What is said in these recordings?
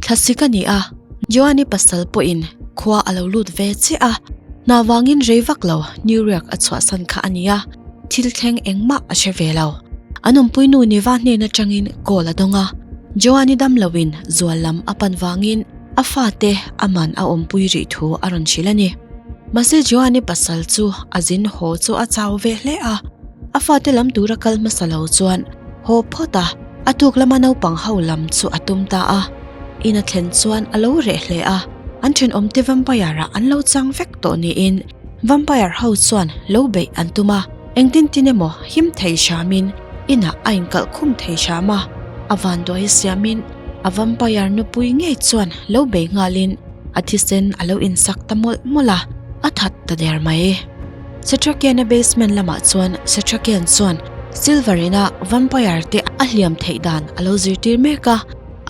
Thlasik a ni a, Joani pasal pawhin khua a lo lut ve chiah a, hna vangin rei vak lo New York a chhuahsan kha a ni a, thil thleng engmah a hre ve lo. An awmpui nu Niva hnen atangin call a dawng a, Joani dam loin zual lam a pan vangin a fate a man a awmpui rih thu a rawn hrilh a ni. Mahse Joani pasal chu a zin haw chu a chau ve hle a, a fate lam tura kal hmasa lo chuan haw phawt a, A tuk lama naupang ho lam chu a tum ta a, in a thlen chuan a lo reh hle a, an thenawmte vampire ah an lo chang vek tawh niin vampire ho chuan lo beih an tum a, engtin tin emaw him thei hramin inah a inkalh khum thei hram a, a vanduai siamin a vampire nupui ngei chuan lo bei nghalin a thisen a lo insak ta mawlh mawlh a, a that ta der mai. Setrakian-a basement lamah chuan Setrakian chuan Silver ina vampire te a hliam theih dan a lo zirtir mek a,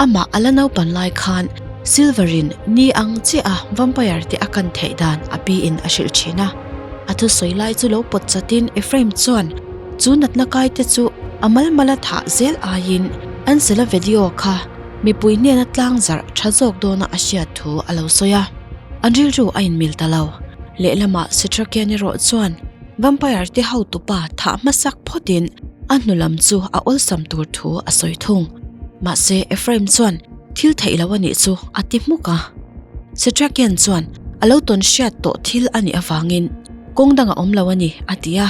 amah a la naupan lai khan Silver in ni ang chiah a vampire te a kan theih dan a pi in a hrilh thin a. A thusawi lai chu lo pawt chatin Ephraim chuan chu natna kai te chu a mal mala thah zel aiin Ansela video kha mipui hnena tlang zarh tha zawk dawna a hriat thu a lo sawi a, an rilru a inmil ta lo. Lehlamah Setrakian erawh chuan Vampire te hotupa thah hmasak phawtin a hnu lam chu a awlsam tur thu a sawi thung. Mahse Ephraim chuan thil theih lo a nih chu a ti hmuk a. Setrakian chuan a lo tawn hriat tawh thil a nih avangin kawng dang a awm lo a ni a ti a.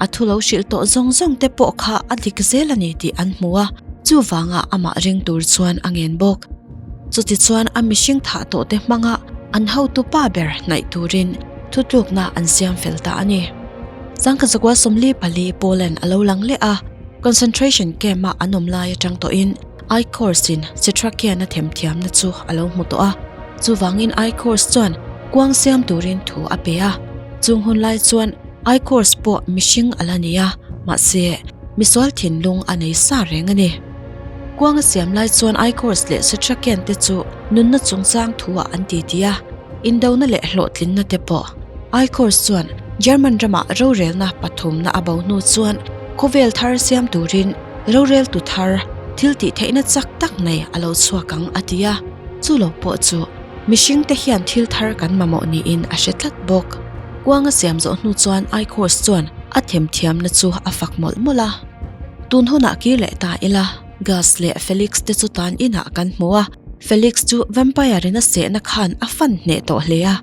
A thu lo hrilh tawh zawng zawng te pawh kha a dik zel a ni tih an hmu a, chuvanga amah ring tur chuan a ngen bawk. Chutichuan a mihring thah tawh te hmanga an hotu pa ber hnaih turin thutlukna an siam fel ta a ni. Sangkazakua 44 Poland a lo lang leh a, concentration camp-a an awm lai atang tawhin I Corps-in Setrakian-a themthiamna chu a lo hmu tawh a, chuvangin I Corps chuan kuang siam turin thu a pe a. Chung hun lai chuan I Corps pawh mihring a la ni a, mahse misual thinlung a nei sa reng a ni. Kuang a siam lai chuan Aikors leh Setrakian te chu nunna chungchang thu-ah an titi a, indona leh hlawhtlinna te pawh. Aikors chuan German ramah rorelna pathumna a bo hnu chuan khawvel thar siam turin roreltu thar thil tih theihna chak tak nei a lo chhuak ang a ti a, chu lo pawh chu mihring te hian thil thar kan mamawh niin a hre tlat bawk. Kuang a siam zawh hnu chuan Aikors chuan a themthiamna chu a fak mawlh mawlh a. Tun hunah kir leh ta ila, Gus leh Felix te chu tan inah kan hmu a, Felix chu vampire in a sehna khan a fan hneh tawh hle a,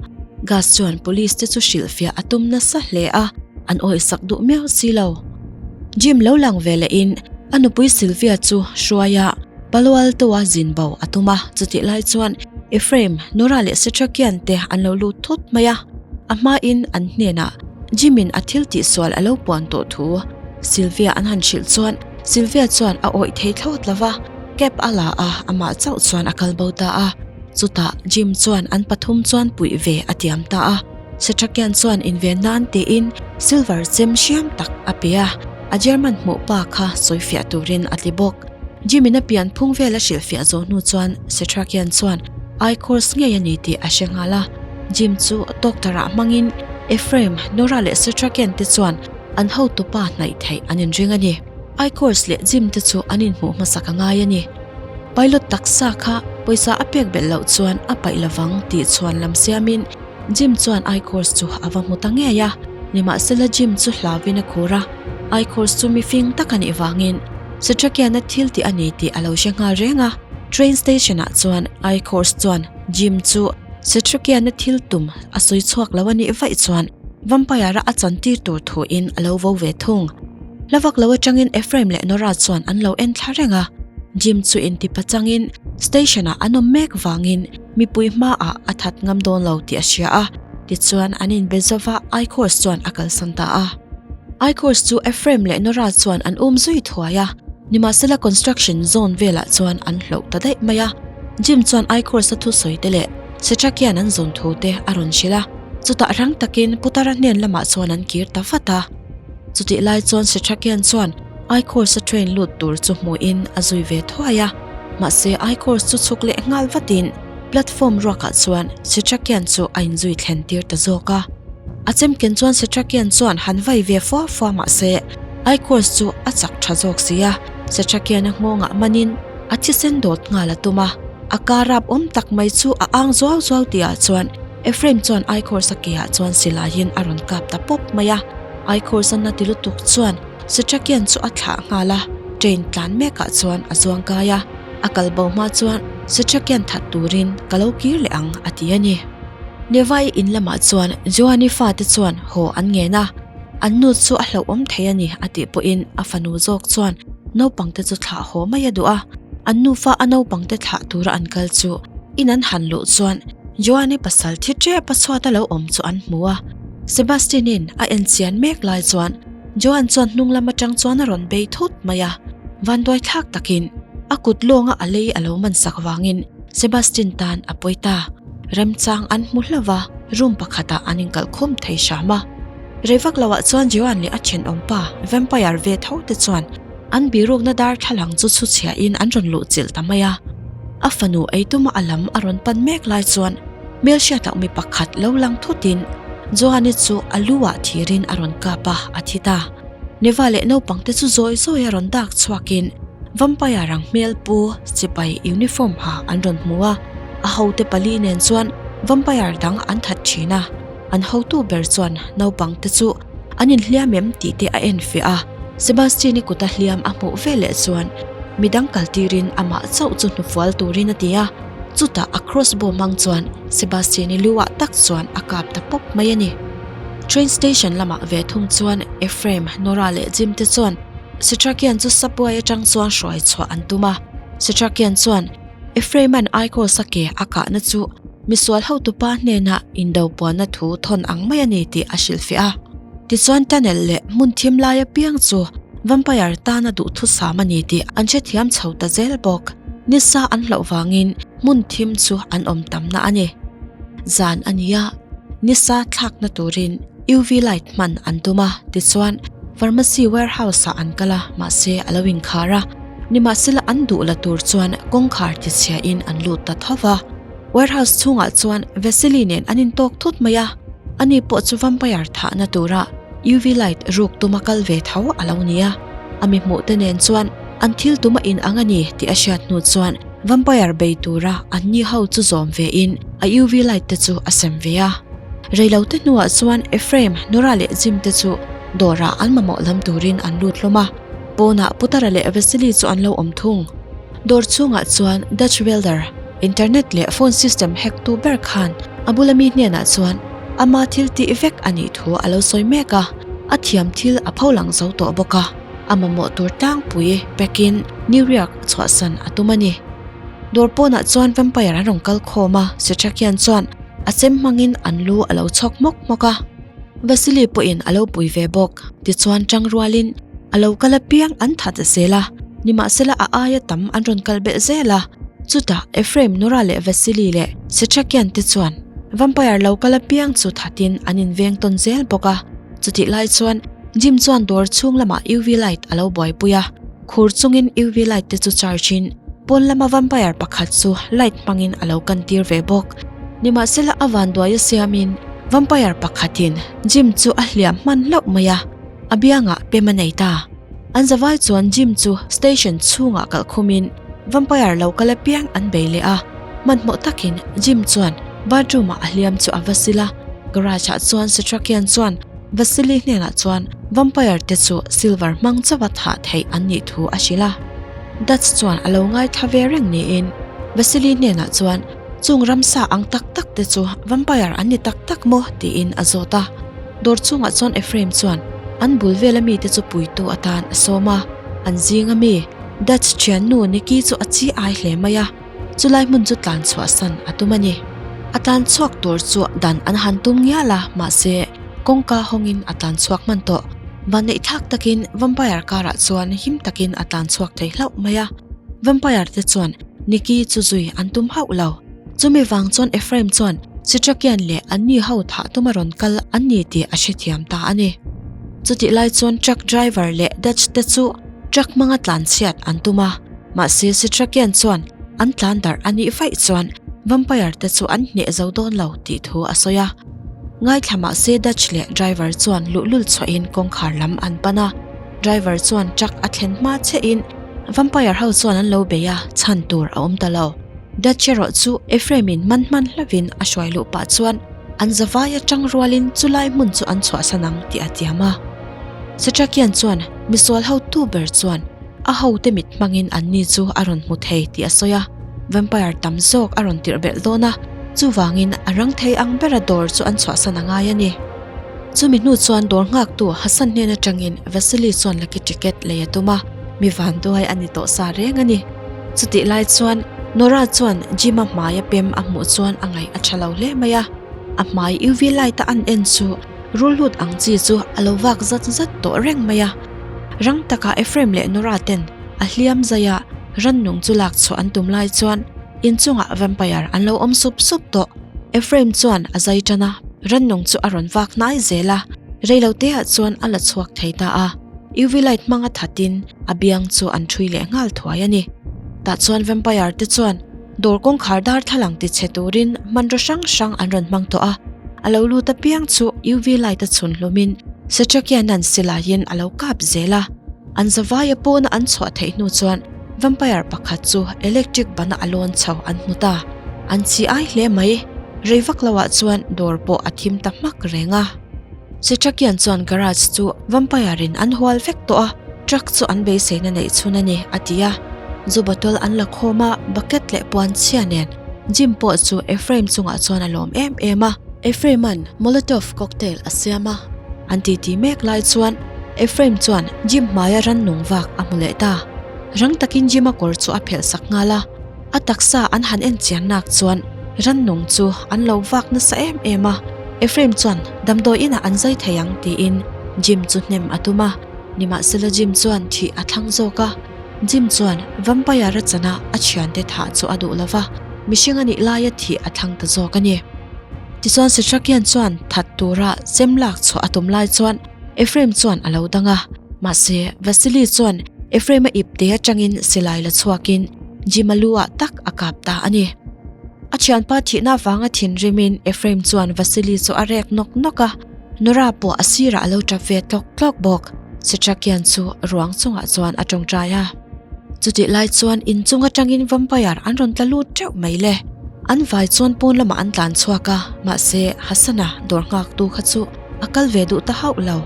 Gus chuan police te chu hrilhfiah a tum nasa hle a, an awisak duh miau si lo. Jim lo lang ve leh in a nupui Sylvia chu hruai a, Palo Alto a zin bo a tum a, chutih lai chuan Ephraim, Nora leh Setrakian te an lo lut thut mai a, a hma in an hnenah Jim in a thil tihsual a lo puan tawh thu Sylvia an han hrilh chuan Sylvia chuan a awih thei thlawt lo va, cab a la a, amah chauh chuan a kal bo ta a. Chutah Jim chuan an pathum chuan puih ve a tiam ta a. Setrakian chuan inven nan tiin silver chem hriam tak a pe a, a German hmuh pa kha sawifiah turin a ti bawk. Jim in a pian phung vel a hrilhfiah zawh hnu chuan Setrakian chuan I course ngei a ni tih a hre nghal a. Jim chu doctor ah hmangin Ephraim, Nora leh Setrakian te chuan An hotupa hnaih theih an inring a ni. Icourse leh Jim te chu an inhmuh hmasak a ngai a ni. Pilot taksa kha pawisa a pek belh loh chuan a paih lovang tih chhuan lam siamin Jim chuan Icourse chu a va hmu ta ngei a. Nimahsela Jim chu hlauvin a khur a, Icourse chu mifing tak a nih vangin Setrakian-a thil tih a ni tih a lo hre nghal reng a. Train station-ah chuan Icourse chuan Jim chu Setrakian-a thil tum a sawi chhuak lo a nih vaih chuan Vampire-a a chantir tur thuin a lo vo ve thung. Hla vak lo atangin Ephraim leh Nora chuan an lo en thla reng a. Jim chu inti pachangin station-ah an awm mek vangin mipui hmaah a that ngam dawn lo tih a hria a, tichuan an inbe zova Icourse chuan a kalsan ta a. Icourse chu Ephraim leh Nora chuan an um zui thuai a, nimahsela construction zone velah chuan an hloh ta daih mai a. Jim chuan Icourse-a thusawi te leh Setrakian an zawn thu te a rawn hrilh a. Chutah rang takin Putara hnen lamah chuan an kir ta vat a. Chutih lai chuan Setrakian chuan Icourse-a train lut tur chu hmuhin a zui ve thuai a. Mahse Icourse chu chhuk leh nghal vatin platform ruakah chuan Setrakian chu a inzui thlen tir ta zawk a. A chemken chuan Setrakian chuan han vai ve fua fua mahse Icourse chu a chak tha zawk si a. Setrakian-a nghawngah manin a thisen dawt nghal a tum a. A ka rap awm tak mai chu a ang zuau zuau tihah chuan Ephraim chuan Aikhawrsa keah chuan silaiin a rawn kap ta pawp mai a. Aikhawrsa na ti lutuk chuan Sitrakian chu a thlah nghal a, train tlan mekah chuan a zuang kai a. A kal bo hma chuan Sitrakian that turin ka lo kir leh ang a ti a ni. Nevai in lamah chuan Joani fate chuan haw an ngen a, an nu chu a hlauhawm thei a ni a tih pawhin a fanu zawk chuan naupangte chu thlah haw mai a duh a. An nufa a naupangte thlah tura an kal chu in an han luh chuan Joani pasal thi tep a chhuat a lo awm chu an hmu a. Sebastian-in a en chian mek lai chuan Joan chuan hnung lam atang chuan a rawn bei thut mai a, vanduai thlak takin a kut lawnga a lei a lo man sak vangin Sebastian tan a pawi ta. Remchang an hmu hlauh va, room pakhatah an inkalh khum thei hram a. Rei vak loah chuan Joan leh a thenawmpa vampire ve tho te chuan an birukna darthlalang chu chhuchhiahin an rawn luh chilh ta mai a. A fanu eituma a lam a rawn pan mek lai chuan hmelhriat loh mi pakhat lo lang thutin Joan-i chu a lu ah thirin a rawn kap a, a thi ta. Neva leh naupangte chu zawi zawi a rawn dak chhuakin vampire ang hmel pu sipai uniform ha an rawn hmu a. A hote pali nen chuan vampire dang an that thin a, an hotu ber chuan naupang te chu an inhliam em tih te a en fiah a. Sebastian-i kuta hliam a hmuh veleh chuan midang kal tirin amah chauh chu hnufual turin a ti a, chutah a crossbow hmang chuan Sebastian-i lu ah tak chuan a kap ta pawp mai a ni. Train station lamah ve thung chuan Ephraim, Nora leh Jim te chuan Setrakian chu subway atang chuan hruai chhuah an tum a, Setrakian chuan Ephraim-a'n Aikawsa ke a kahna chu misual hotupa hnena indo puanna thu thawn ang mai a ni tih a hrilhfiah a. Tichuan tunnel leh hmun thim lai apiang chu vampire tana duhthusam a ni tih an hrethiam chho ta zel bawk. Nisa an hlauh vangin hmun thim chu an awm tamna a ni. Zan a ni a, nisa thlakna turin UV light hman an tum a, tichuan pharmacy warehouse-ah an kal a, mahse a lo inkhar a. Nimahsela an duh la tur chuan kawngkhar tichhiain an lut ta tho va. Warehouse chhungah chuan Vasily nen an intawk thut mai a, ani pawh chu vampire thahna tura UV light ruk tuma kal ve tho a lo ni a. A mi hmuh te nen chuan an thil tum a inang a ni tih a hriat hnu chuan vampire bei tura anni ho chu zawm vein a UV light te chu a sem ve a. Reilote hnuah chuan Ephraim, Nora leh Jim te chu dawrah an mamawh lam turin an lut hlawm a. Pawnah Putara leh Vasily chu an lo awm thung. Dawr chhungah chuan Dutch welder, internet leh phone system hack tu ber khan a bula mi hnenah chuan ama thil tih vek a nih thu a lo sawi mek a, a thiam thil a pho lang zo tawh bawk a, a mamawh tur tlangpui pack-in New York chhuahsan a tum a ni. Dawr pawnah chuan vampire an rawn kal khawm a, Setrakian chuan a chem hmangin an lu a lo chhawk hmawk hmawk a. Vasily pawhin a lo pui ve bawk. Tichuan tangrualin a lo kal apiang an that zel a, nimahsela a aia tam an rawn kal belh zel a. Chutah Ephraim, Nora leh Vasily leh Setrakian te chuan vampire lo kal apiang chu thatin an inveng tawn zel bawk a. Chutih lai chuan Jim chuan dawr chhung lamah UV light a lo buaipui a, khur chungin UV light te chu charge in pawn lama vampire pakhat chu light hmangin a lo kantir ve bawk. Nimahsela a vanduai a siamin vampire pakhatin Jim chu a hliam hman hlauh mai a, a biangah pem a nei ta. An zavai chuan Jim chu station chhungah kalh khumin vampire lo kal apiang an bei leh a, hmanhmawh takin Jim chuan bathroom ah a hliam chu a va sil a, garage ah chuan Setrakian chuan Vasily hnenah chuan vampire te chu silver hmang chauha thah theih an nih thu a hrilh a. Dutch chuan a lo ngaithla ve reng niin Vasily hnenah chuan Chung ramsa ang tak tak te chu vampire an ni tak tak maw? tiin a zawt a. Dawr chungah chuan Ephraim chuan an bul vela mite chu puitu atan a sawm a. An zinga mi Dutch thiannu Nikki chu a chi ai hle mai a, chulai hmun chu tlan chhuahsan a tum a ni. A tlan chhuak tur chu dan an han tum ngial a, mahse kawngka hawngin a tlan chhuak hman tawh. Vanneih thlak takin vampire karah chuan him takin a tlan chhuak thei hlauh mai a. Vampire te chuan Nikki chu zui an tum hauh lo. Chumi vang chuan Ephraim chuan Sitrakian leh anni ho thah tuma rawn kal an ni tih a hrethiam ta a ni. Chutih lai chuan truck driver leh Dutch te chu truck hmanga tlan chhiat an tum a, mahse Sitrakian chuan an tlan darh a nih vaih chuan vampire te chu an hneh zo dawn lo tih thu a sawi a. Ngaithla mahse Dutch leh driver chuan luhlul chhuahin kawngkhar lam an pan a, driver chuan truck a thlen hma chiahin vampire ho chuan an lo bei a, chhan tur a awm ta lo. Dutch erawh chu Ephraim-in man hman hlavin a hruai luh pah chuan an zavai atang rualin chulai hmun chu an chhuahsan ang tih a tiam a. Setrakian chuan misual hotu ber chuan a hote mit hmangin anni chu a rawn hmu thei tih a sawi a, vampire tam zawk a rawn tirh belh dawn a, chuvangin a rang thei ang bera dawr chu an chhuahsan a ngai a ni. Chumi hnu chuan dawr nghaktu Hassan hnen atangin Vasily chuan lucky ticket lei a tum a, mi vanduai a ni tawh sa reng a ni. Chutih lai chuan Nora chuan Jim-a hmaia pem a hmuh chuan a ngaih a tha lo hle mai a, a hmai UV light a an en chu rulhlut ang chi chu a lo vak zat zat tawh reng mai a. Rang taka Ephraim leh Nora ten a hliam zaia rannung chu lak chhuah an tum lai chuan inchungah vampire an lo awm sup sup tawh. Ephraim chuan a zai tan a, rannung chu a rawn vak hnai zel a, reiloteah chuan a la chhuak thei ta a. UV light hmanga thatin a biang chu an ṭhui leh nghal thuai a ni. Tah chuan vampire te chuan dawr kawngkhar darthlalang ti chhe turin hmanraw hrang hrang an rawn hmang tawh a, a lo lut apiang chu UV light a chhun hlumin Setrakian-a'n silaiin a lo kap zel a. An zavaia pawna an chhuah theih hnu chuan vampire pakhat chu electric bana a lawn chho an hmu ta. An chi ai hle mai. Rei vak loah chuan dawr pawh a thim ta hmak reng a. Setrakian chuan garage chu vampire in an hual vek tawh a, truck chu an beiseina neih chhun a ni, a ti a. Zu bottle an la khawm a, bucket leh puan chhia nen Jim pawh chu Ephraim chungah chuan a lawm em em a. Ephraim-a'n Molotov cocktail a siam a, an titi mek lai chuan Ephraim chuan Jim hmaia rannung vak a hmu leh ta. Rang takin Jim-a kawr chu a phelh sak nghal a. A taksa an han en chian nak chuan rannung chu an lo vak nasa em em a, Ephraim chuan damdawi inah an zai thei ang tiin Jim chu hnem a tum a, nimahsela Jim chuan thih a thlang zawk a. Jim chuan vampire a chana a thiante thah chu a duh lo va, mihring a nih laia thih a thlang ta zawk a ni. Tichuan Setrakian chuan that tura chem lak chhuah a tum lai chuan Ephraim chuan a lo dang a, mahse Vasily chuan Ephraim-a ipte atangin silai la chhuakin Jim-a lu-ah tak a kap ta a ni. A thianpa thihna avanga thinrimin Ephraim chuan Vasily chu a rek nawk nawk a, Nora pawh a sirah a lo tap ve tlawk tlawk bawk. Setrakian chu ruang chungah chuan a tawngtai a. Chutih lai chuan inchung atangin vampire an rawn tla lut teuh mai le. An vai chuan pawn lamah an tlan chhuak a, mahse Hassan-a dawr nghaktu kha chu a kal ve duh ta hauh lo.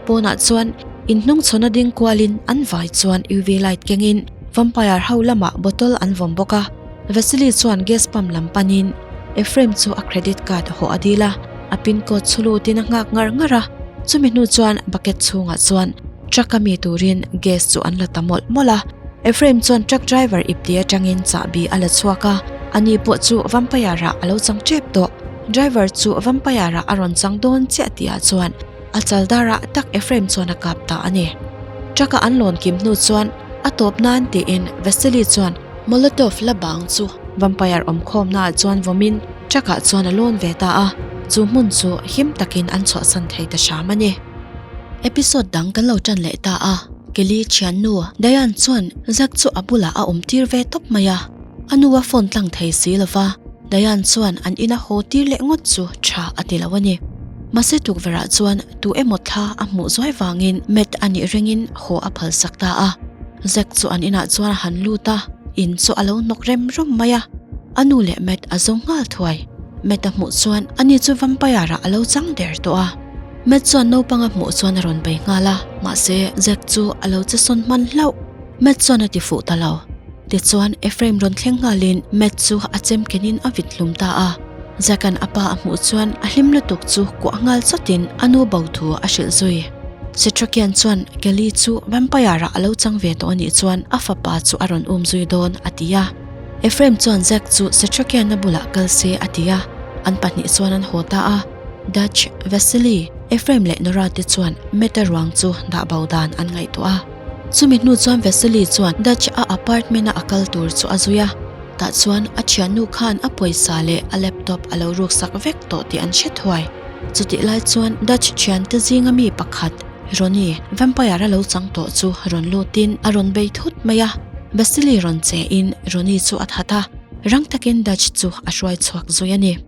Pawnah chuan inhnung chhawna ding kualin an vai chuan UV light kengin vampire ho lamah bottle an vawm bawk a. Vasily chuan gas pump lam panin Ephraim chu a credit card hawh a dil a, a pin code chhu lutin a nghak ngar ngar a. Chumi hnu chuan bucket chhungah chuan truck a mi turin gas chu an la ta mawlh mawlh a. Ephraim chuan truck driver ipte atangin chahbi a la chhuak a, ani pawh chu vampire ah a lo chang tep tawh. Driver chu vampire ah a rawn chang dawn chiah tihah chuan a chal darah tak Ephraim chuan a kap ta a ni. Truck a an lawn kim hnu chuan a tawp nan tiin Vasily chuan Molotov la bang chu vampire awmkhawmna ah chuan vawmin truck ah chuan a lawn ve ta a, chu hmun chu him takin an chhuahsan thei ta hram a ni. Episode dang kan lo tan leh ta a, Kelly thiannu Diane chuan Zack chu a bulah a awm tir ve tawp mai a. A nu a phone tlang thei si lo va, Diane chuan an ina haw tir leh ngawt chu tha a ti lo a ni. Mahse tukverhah chuan tu emaw thla a hmuh zuai vangin Matt a nih ringin haw a phalsak ta a. Zack chu an inah chuan a han lut a, in chu a lo hnawk rem rum mai a. A nu leh Matt a zawng nghal thuai. Matt a hmuh chuan ani chu vampire-ah a lo chang der tawh a. Matt chuan naupang a hmuh chuan a rawn bei nghal a, mahse Zack chu a lo che sawn hman hlauh. Matt chuan a ti fuh ta lo. Tichuan, Ephraim rawn thleng nghalin Matt chu a chem kenin a vit hlum ta a. Zack-a'n a pa a hmuh chuan a hlim lutuk chu kuah nghal chawtin a nu bo thu a hrilh zui. Setrakian chuan Kelly chu vampire-ah a lo chang ve tawh a nih chuan a fapa chu a rawn um zui dawn a ti a. Ephraim chuan Zack chu Setrakian-a bulah kal se a ti a, an pahnih chuan an haw ta a. Dutch, Vasily, Ephraim leh Nora te chuan Matt-a ruang chu dah bo dan an ngaihtuah a. Chumi hnu chuan Vasily chuan Dutch a apartment a a kal tur chu a zui a, tah chuan a thiannu khan a pawisa leh a laptop a lo ruksak vek tawh tih an hre thuai. Chutih lai chuan Dutch thiante zinga mi pakhat, Ronnie, vampire a lo chang tawh chu rawn lutin a rawn bei thut mai a. Vasily rawn che in Ronnie chu a that a, rang takin Dutch chu a hruai chhuak zui a ni.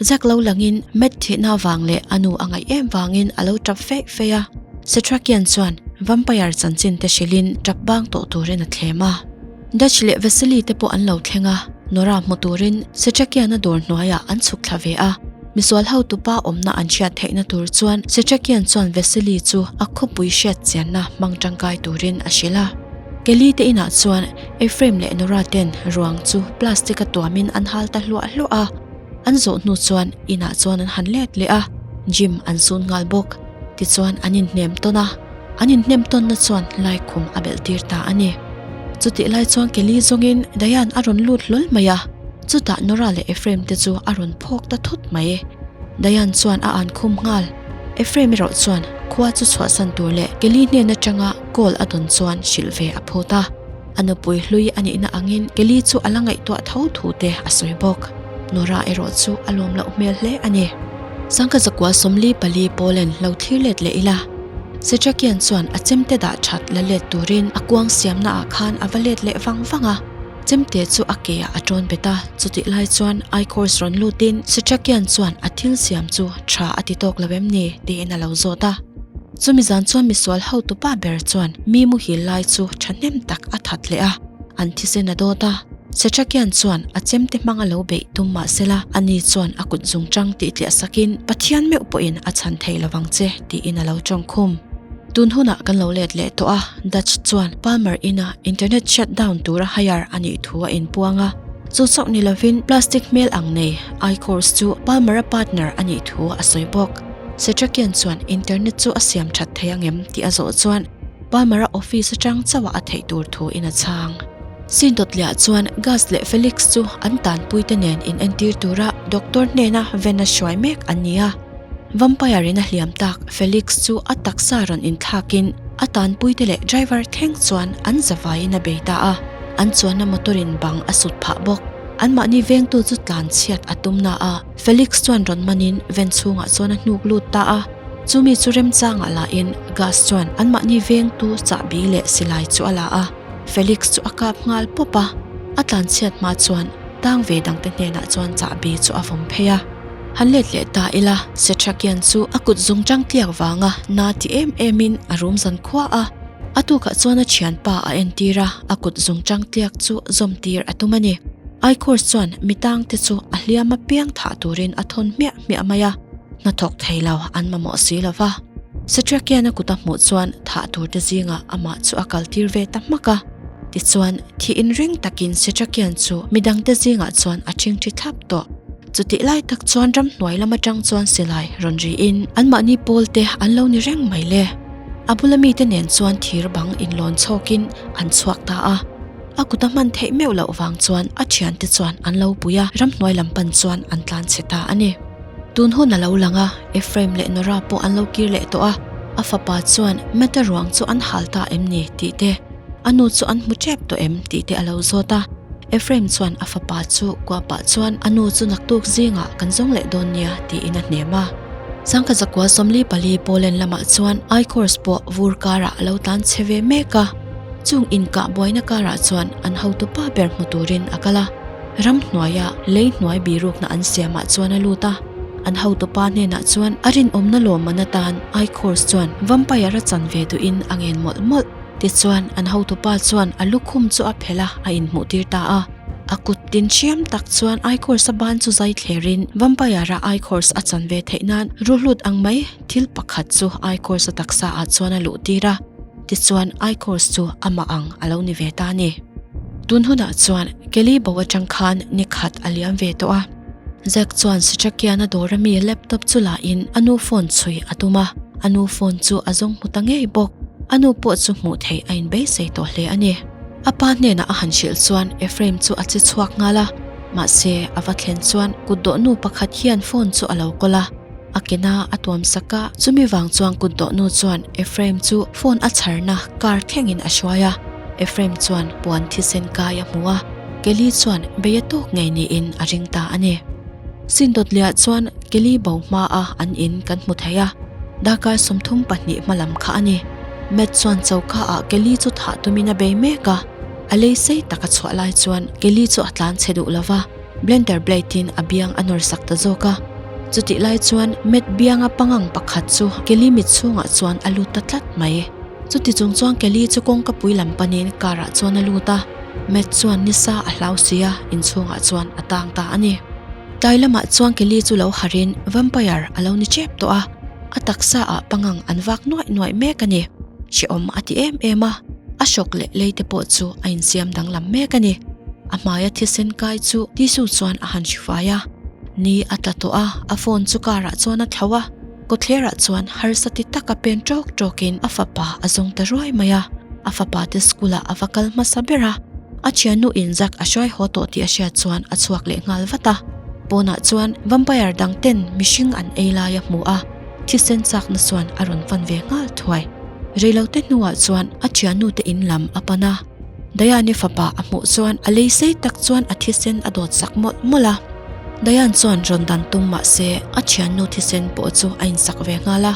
Zack lo langin Matt thihna vang leh a nu a ngaih em vangin a lo tap feih feih a. Setrakian chuan vampire chanchin te hrilhin tap bang tawh turin a thlem a. Dutch leh Vasily te pawh an lo thleng a. Nora hmu turin Setrakian-a dawr hnuaiah an chhuk thla ve a. Misual hotupa awmna an hriat theihna tur chuan Setrakian chuan Vasily chu a khawpui hriat chianna hmang tangkai turin a hrilh a. Kelly te inah chuan Ephraim leh Nora ten ruang chu plastic a tuamin an hal ta hluah hluah a. An zawh hnu chuan inah chuan an han let leh a, gym an sun nghal bawk. Tichuan an inhnem tawn a, an inhnem tawnna chuan laikhum a belh tir ta a ni. Chutih lai chuan Kelly zawngin Diane a rawn lut hlawl mai a, chutah Nora leh Ephraim te chu a rawn phawk ta thut mai. Diane chuan a an khum nghal. Ephraim erawh chuan khua chu chhuahsan tur leh Kelly hnen atanga call a dawn chuan hrilh ve a phut a. A nupui hlui a nihna angin Kelly chu a la ngaihtuah tho thu te a sawi bawk. Nora erawh chu a lawm loh hmel hle a ni. Sangha zakua 44 Poland lo thlir let leh ila. Setrakian chuan a chemte dah that la let turin a kuang siamna ah khan a va let leh vang vang a. Chemte chu a ke ah a tawn bet a, chutih lai chuan Ichors rawn lutin Setrakian chuan a thil siam chu tha a ti tawk lo em ni tiin a lo zawt a. Chumi zan chuan misual hotupa ber chuan mi muhil lai chu thahnem tak a that leh a, an thisen a dawt a. Setrakian chuan a chemte hmang a lo beih tum mah sela, ani chuan a kut zungchang tih tliah sakin, Pathian meuh pawhin a chhan thei lovang che, tiin a lo tawng khum. Tun hunah kan lo let leh tawh a, Dutch chuan Palmer ina internet shutdown tura hire a nih thu a inpuang a. Chu chauh ni lovin plastic hmel ang nei iCourse chu Palmer-a partner a nih thu a sawi bawk. Setrakian chuan internet chu a siam that thei angem tih a zawh chuan Palmer-a office atang chauh a theih tur thu in a chhang. Sindawtliah chuan Gus leh Felix chu an tanpuite nen in entir tura doctor hnena ven a hruai mek an ni a. Vampire in a hliam tak Felix chu a taksa rawn inthlakin a tanpuite leh driver thleng chuan an zavaiin a bei ta a, an chuanna motor in bang a sut phah bawk. Anmahni vengtu chu tlan chhiat a tum na a, Felix chuan rawn manin ven chhungah chuan a hnuk lut ta a. Chumi chu remchangah lahin Gus chuan anmahni vengtu chahbi leh silai chu a la a. Felix chu a kap nghal pawp a, a tlanchhiat hma chuan tang ve dangte hnenah chuan chahbi chu a vawm phei a. Han let leh ta ila, Setrakian chu a kut zungchang tliak vanga na ti em emin a rum zan khua a. A tukah chuan a thianpa a entir a, a kut zungchang tliak chu zawm tir a tum a ni. Aikhawrs chuan mi tangte chu a hliam apiang thah turin a thawn hmiah hmiah mai a, hnathawk thei lo an mamawh si lo va. Setrakian a kut a hmuh chuan thah turte zingah amah chu a kaltir ve ta hmak a. Tichuan, thih inring takin Setrakian chu midangte zingah chuan a ṭhingṭhi thlap tawh. Chutih lai tak chuan ramhnuai lam atang chuan silai rawn riin anmahni pawl te an lo ni reng mai le. A bula mite nen chuan thir bang inlawn chhawkin an chhuak ta a. A kut a hman theih meuh loh vang chuan a thiante chuan an lo pui a, ramhnuai lam pan chuan an tlan chhe ta a ni. Tun hun a lo lang a, Ephraim leh Nora pawh an lo kir leh tawh a, a fapa chuan Matt-a ruang chu an hal ta em ni tih te, a nu chu an hmu tep tawh em tih te a lo zawt a. Ephraim chuan a fapa chu kuah pah chuan a nu chu naktuk zingah kan zawng leh dawn nia tiin a hnem a. Sangkha zakua 44 Poland lamah chuan I-Corps pawh vur karah a lo tlan chhe ve mek a. Chung inkah buaina karah chuan an hotupa ber hmu turin a kal a. Ramhnuaia lei hnuai birukna an siamah chuan a lut a. An hotupa hnenah chuan a rinawmna lawmman atan I-Corps chuan vampire a chan ve duhin a ngen mawlh mawlh. Tichuan, an hotupa chuan a lukhum chu a phelh a, a inhmuhtir ta a. A kut tin hriam tak chuan Aikhawrs-a ban chu zai thlerin Vampire-a Aikhawrs a chan ve theih nan ruhlut ang mai thil pakhat chu Aikhawrs-a taksa ah chuan a luhtir a. Tichuan, Aikhawrs chu amah ang a lo ni ve ta a ni. Tun hunah chuan Kelly bo atang khan ni khat a liam ve tawh a. Zack chuan Sitrakian-a dawr ami laptop chu la in a nu phone chhui a tum a, a nu phone chu a zawng hmu ta ngei bawk. A nu pawh chu hmuh theih a inbeisei tawh hle a ni. A pa hnenah a han hrilh chuan Ephraim chu a che chhuak nghal a, mahse a va thlen chuan kutdawh nu pakhat hian phone chu a lo kawl a, a kena a tuam sak a, chumi vang chuan kutdawh nu chuan Ephraim chu phone a chharna car thlengin a hruai a, Ephraim chuan puan thisen kai a hmu a. Kelly chuan bei a tawk ngei niin a ring ta a ni. Sindawtliah chuan Kelly bo hmaa an in kan hmu thei a, darkar 32 hma lam kha a ni. Matt chuan choka ah Kelly chu thah tumin a bei mek a, a lei sei tak a chhuah lai chuan Kelly chu a tlan chhe duh lova, blender blade in a biang a nawr sak ta zawk a. Chutih lai chuan Matt bianga pangang pakhat chu Kelly mit chhungah chuan a lut ta tlat mai. Chuti chung chuan Kelly chu kawngka pui lam panin car ah chuan a lut a. Matt chuan nisa a hlau si a, inchhungah chuan a tang ta a ni. Tlai lamah chuan Kelly chu lo harhin vampire a lo ni tep tawh a, a taksa ah pangang an vak nuaih nuaih mek a ni. Hrehawm a ti em em a, a hrawk leh lei te pawh chu a insiam danglam mek a ni. A hmaia thisen kai chu tissue chuan a han hrifai a. Ni a tla tawh a, a phone chu car ah chuan a thlauh a, kawthlerah chuan harsa ti taka pen tawk tawkin a fapa a zawng ta ruai mai a. A fapa te school ah a va kal hmasa ber a, a thiannu in Zac a hruai haw tawh tih a hriat chuan a chhuak leh nghal vat a. Pawnah chuan vampire dang ten mihring an ei lai a hmu a, thisen chakna chuan a rawn fan ve nghal thuai. Reilote hnuah chuan a thiannu te in lam a pan a. Diane-i fapa a hmuh chuan a lei sei tak chuan a thisen a dawt sak mawlh mawlh a. Diane chuan rawn dan tum mah se a thiannu thisen pawh chu a insak ve nghal a.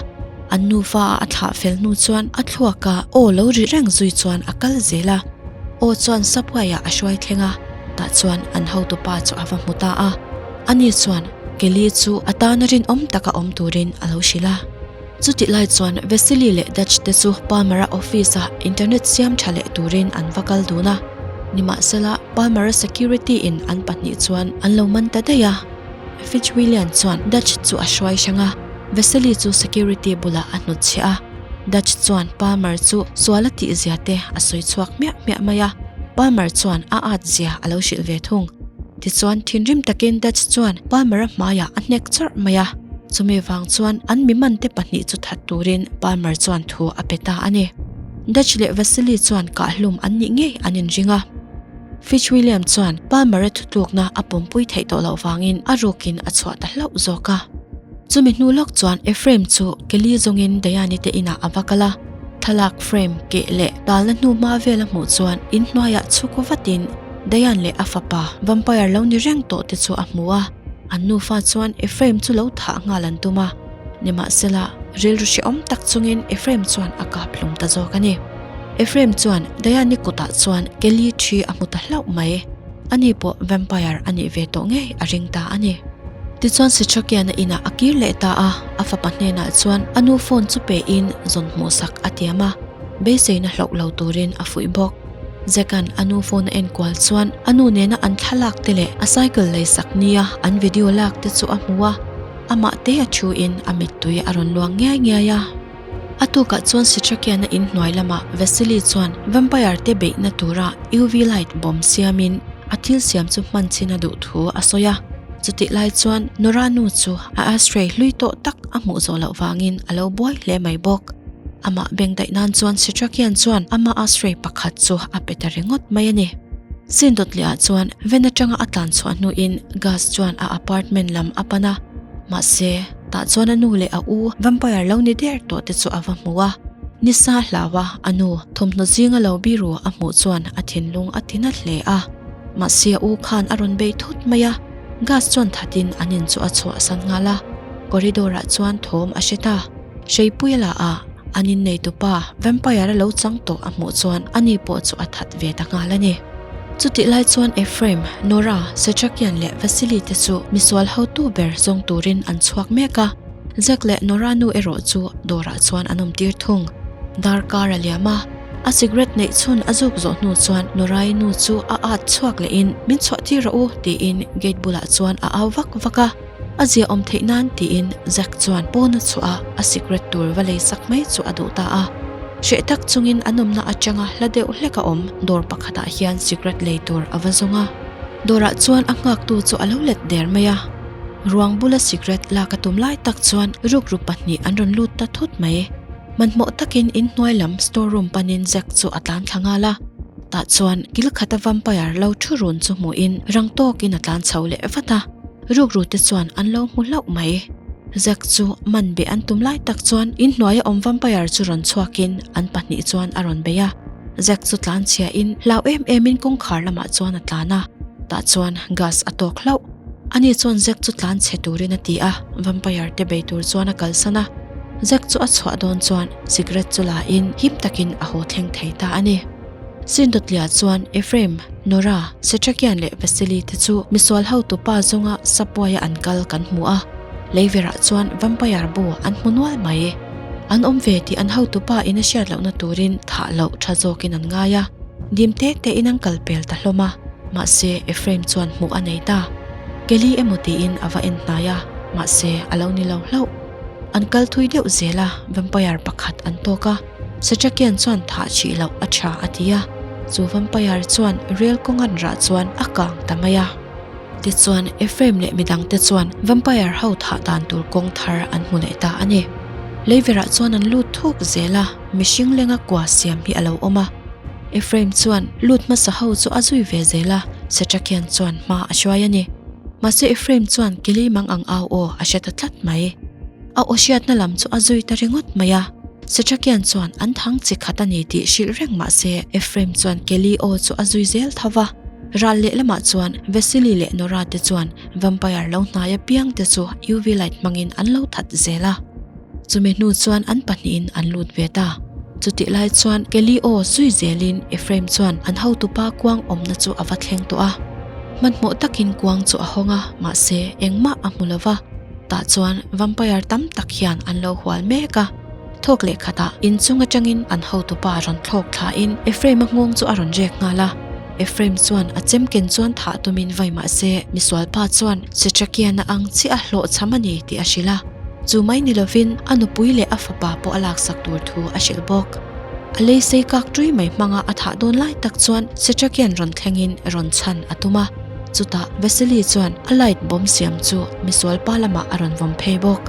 An nufa a thlah fel hnu chuan a thluak a aw lo ri reng zui chuan a kal zel a. Aw chuan Subway-ah a hruai thleng a, tah chuan an hotupa chu a va hmu ta a. Ani chuan Kelly chu a tana rinawm taka awm turin a lo hrilh a. Chutih lai chuan Vasily leh Dutch te chu Palmer-a office-ah internet siam tha leh turin an va kal dun a. Nimahsela, Palmer-a security in an pahnih chuan an lo man ta daih a. Fitzwilliam chuan Dutch chu a hruai hrang a, Vasily chu security bulah a hnutchhiah a. Dutch chuan Palmer chu sual a tih zia te a sawi chhuak hmiah hmiah mai a, Palmer chuan a at zia a lo hrilh ve thung. Tichuan, thinrim takin Dutch chuan Palmer-a hmaiah a hnek chawrh mai a, chumi vang chuan an mi mante pahnih chu that turin Palmer chuan thu a pe ta a ni. Dutch leh Vasily chuan kahhlum an nih ngei an inring a. Fitzwilliam chuan Palmer-a thutlukna a pawmpui theih tawh loh vangin a rukin a chhuah ta hlauh zawk a. Chumi hnu lawk chuan Ephraim chu Kelly zawngin Diane-i te inah a va kal a, thlalak frame keh leh talna hnu hma vel a hmuh chuan inhnuaiah chhuk vatin Diane leh a fapa vampire lo ni reng tawh te chu a hmu a, an nufa chuan Ephraim chu lo thah nghal an tum a. Nimahsela, rilru hrehawm tak chungin Ephraim chuan a kap hlum ta zawk a ni. Ephraim chuan Diane-i kutah chuan Kelly thi a hmu ta hlauh mai. Ani pawh vampire a nih ve tawh ngei a ring ta a ni. Tichuan Sitrakian-a inah a kir leh ta a, a fapa hnenah chuan a nu phone chu pein zawn hmuhsak a tiam a, beiseina hlauh lo turin a fuih bawk. Zack-a'n a nu phone a enkual chuan a nu nena an thlalak te leh a cycle leisak nia an video lak te chu a hmu a, amah te a thu-in a mittui a rawn luang ngiai ngiai a. A tukah chuan Sitrakian-a inhnuai lamah Vasily chuan vampire te beihna tura UV light bawm siamin a thil siam chu hman chhin a duh thu a sawi a. Chutih lai chuan Nora nu chu a ashtray hlui tawh tak a hmuh zawh loh vangin a lo buai hle mai bawk. Amah bengdaih nan chuan Sitrakian chuan ama ashtray pakhat chu a pe ta ringawt mai a ni. Sin dawt leh ah chuan van atanga a tlan chhuah hnuin Gus chuan a apartment lam a pan a, mahse, Tah chuan a nu leh a u vampire lo ni der tawh te chu a va hmu a, nisa hlau a a nu thawmhnaw zinga lo biru a hmuh chuan a thinlung a ti na hle a. Mahse a u khan a rawn bei thut mai a, gas chuan thatin an in chu a chhuahsan nghal a, corridor ah chuan thawm a hre ta. Hreipui a la a, an inneitupa vampire a lo chang tawh a hmuh chuan ani pawh chu a that ve ta nghal a ni. Chutih lai chuan Ephraim, Nora, Setrakian leh Vasily te chu misual hotu ber zawng turin an chhuak mek a, Zack leh Nora nu erawh chu dawrah chuan an awm tir thung. Darkar a liam a, a cigarette neih chhun a zuk zawh hnu chuan Nora-i nu chu a at chhuak lehin min chhuah tir rawh u tiin gate bulah chuan a au vak vak a. A zia awm theih nan tiin Zack chuan pawn a chhuah a, a cigarette tur va lei sak mai chu a duh ta a. Hreh tak chungin an awmna atanga hla deuh hlek a awm dawr pakhatah hian cigarette lei tur a va zawng a. Dawrah chuan a nghaktu chu a lo let der mai a. Ruang bula cigarette lak a tum lai tak chuan rukru pahnih an rawn lut ta thut mai. Hmanhmawh takin inhnuai lam store room panin Zack chu a tlan thla nghal a. Tah chuan kil khata vampire lo thu run chu hmuhin rang tawkin a tlan chho leh vat a. Rukru te chuan an lo hmu hlauh mai. Zack chu man beh an tum lai tak chuan inhnuaia awm vampire chu rawn chhuakin an pahnih chuan a rawn bei a. Zack chu tlan chhiahin hlau em emin kawngkhar lamah chuan a tlan a, tah chuan gas a tawk hlauh. Ani chuan Zack chu tlan chhe turin a ti a, vampire te bei tur chuan a kalsan a. Zack chu a chhuah dawn chuan cigarette chu la in him takin a haw thleng thei ta a ni. Sindotlia chuan Ephraim, Nora, Setrakian leh Vasily te chu misual hotu pa zawnga Subway-a an kal kan hmu a, leiverah chuan vampire bu an hmu nual mai. An awm ve tih an hotu pa in a hriat lohna turin thah loh tha zawkin an ngai a. Dim te te in an kal pel ta hlawm a, mahse Ephraim chuan hmuh a nei ta. Kelly emaw tiin a va en hnai a, mahse a lo ni lo hlauh. An kal thui deuh zel a, vampire pakhat an tawk a, Setrakian chuan thah chih loh a tha a ti a, chu vampire chuan rel kawng an rah chuan a kang ta mai a. Tichuan Ephraim leh midangte chuan vampire ho thah dan tur kawng thar an hmu leh ta a ni. Leiverah chuan an lut thuk zel a, mihring lenga kua siam hi a lo awm a. Ephraim chuan lut hmasa ho chu a zui ve zel a, Setrakian chuan hma a hruai a ni. Mahse Ephraim chuan Kili mang ang au aw a hre ta tlat mai. A aw hriatna lam chu a zui ta ringawt mai a. Setrakian chuan an thang chi khat a ni tih hrilh reng mah se Ephraim chuan Keli aw chu a zui zel tho va. Ral lehlamah chuan Vasily leh Nora te chuan vampire lo hnai apiang te chu UV light hmangin an lo that zel a. Chumi hnu chuan an pahnihin an lut ve ta. Chutih lai chuan Kelly aw zui zelin Ephraim chuan an hotupa kuang awmna chu a va thleng tawh a. Hmanhmawh takin kuang chu a hawng a, mahse engmah a hmu lo va. Tah chuan vampire tam tak hian an lo hual mek a. Thawk leh khatah inchung atangin an hotupa rawn thlawk thlain Ephraim-a nghawng chu a rawn rek nghal a. Ephraim chuan a chem ken chuan thah tumin vai mah se misualpa chuan Setrakian-a ang chiah a hlawhchham a ni tih a hrilh a. Chu mai ni lovin a nupui leh a fapa pawh a laksak tur thu a hrilh bawk. A lei sei kak ṭui mai hmanga a thah dawn lai tak chuan Setrakian rawn thlengin rawn chhan a tum a. Chutah Vasily chuan a light bomb siam chu misualpa lamah a rawn vawm phei bawk.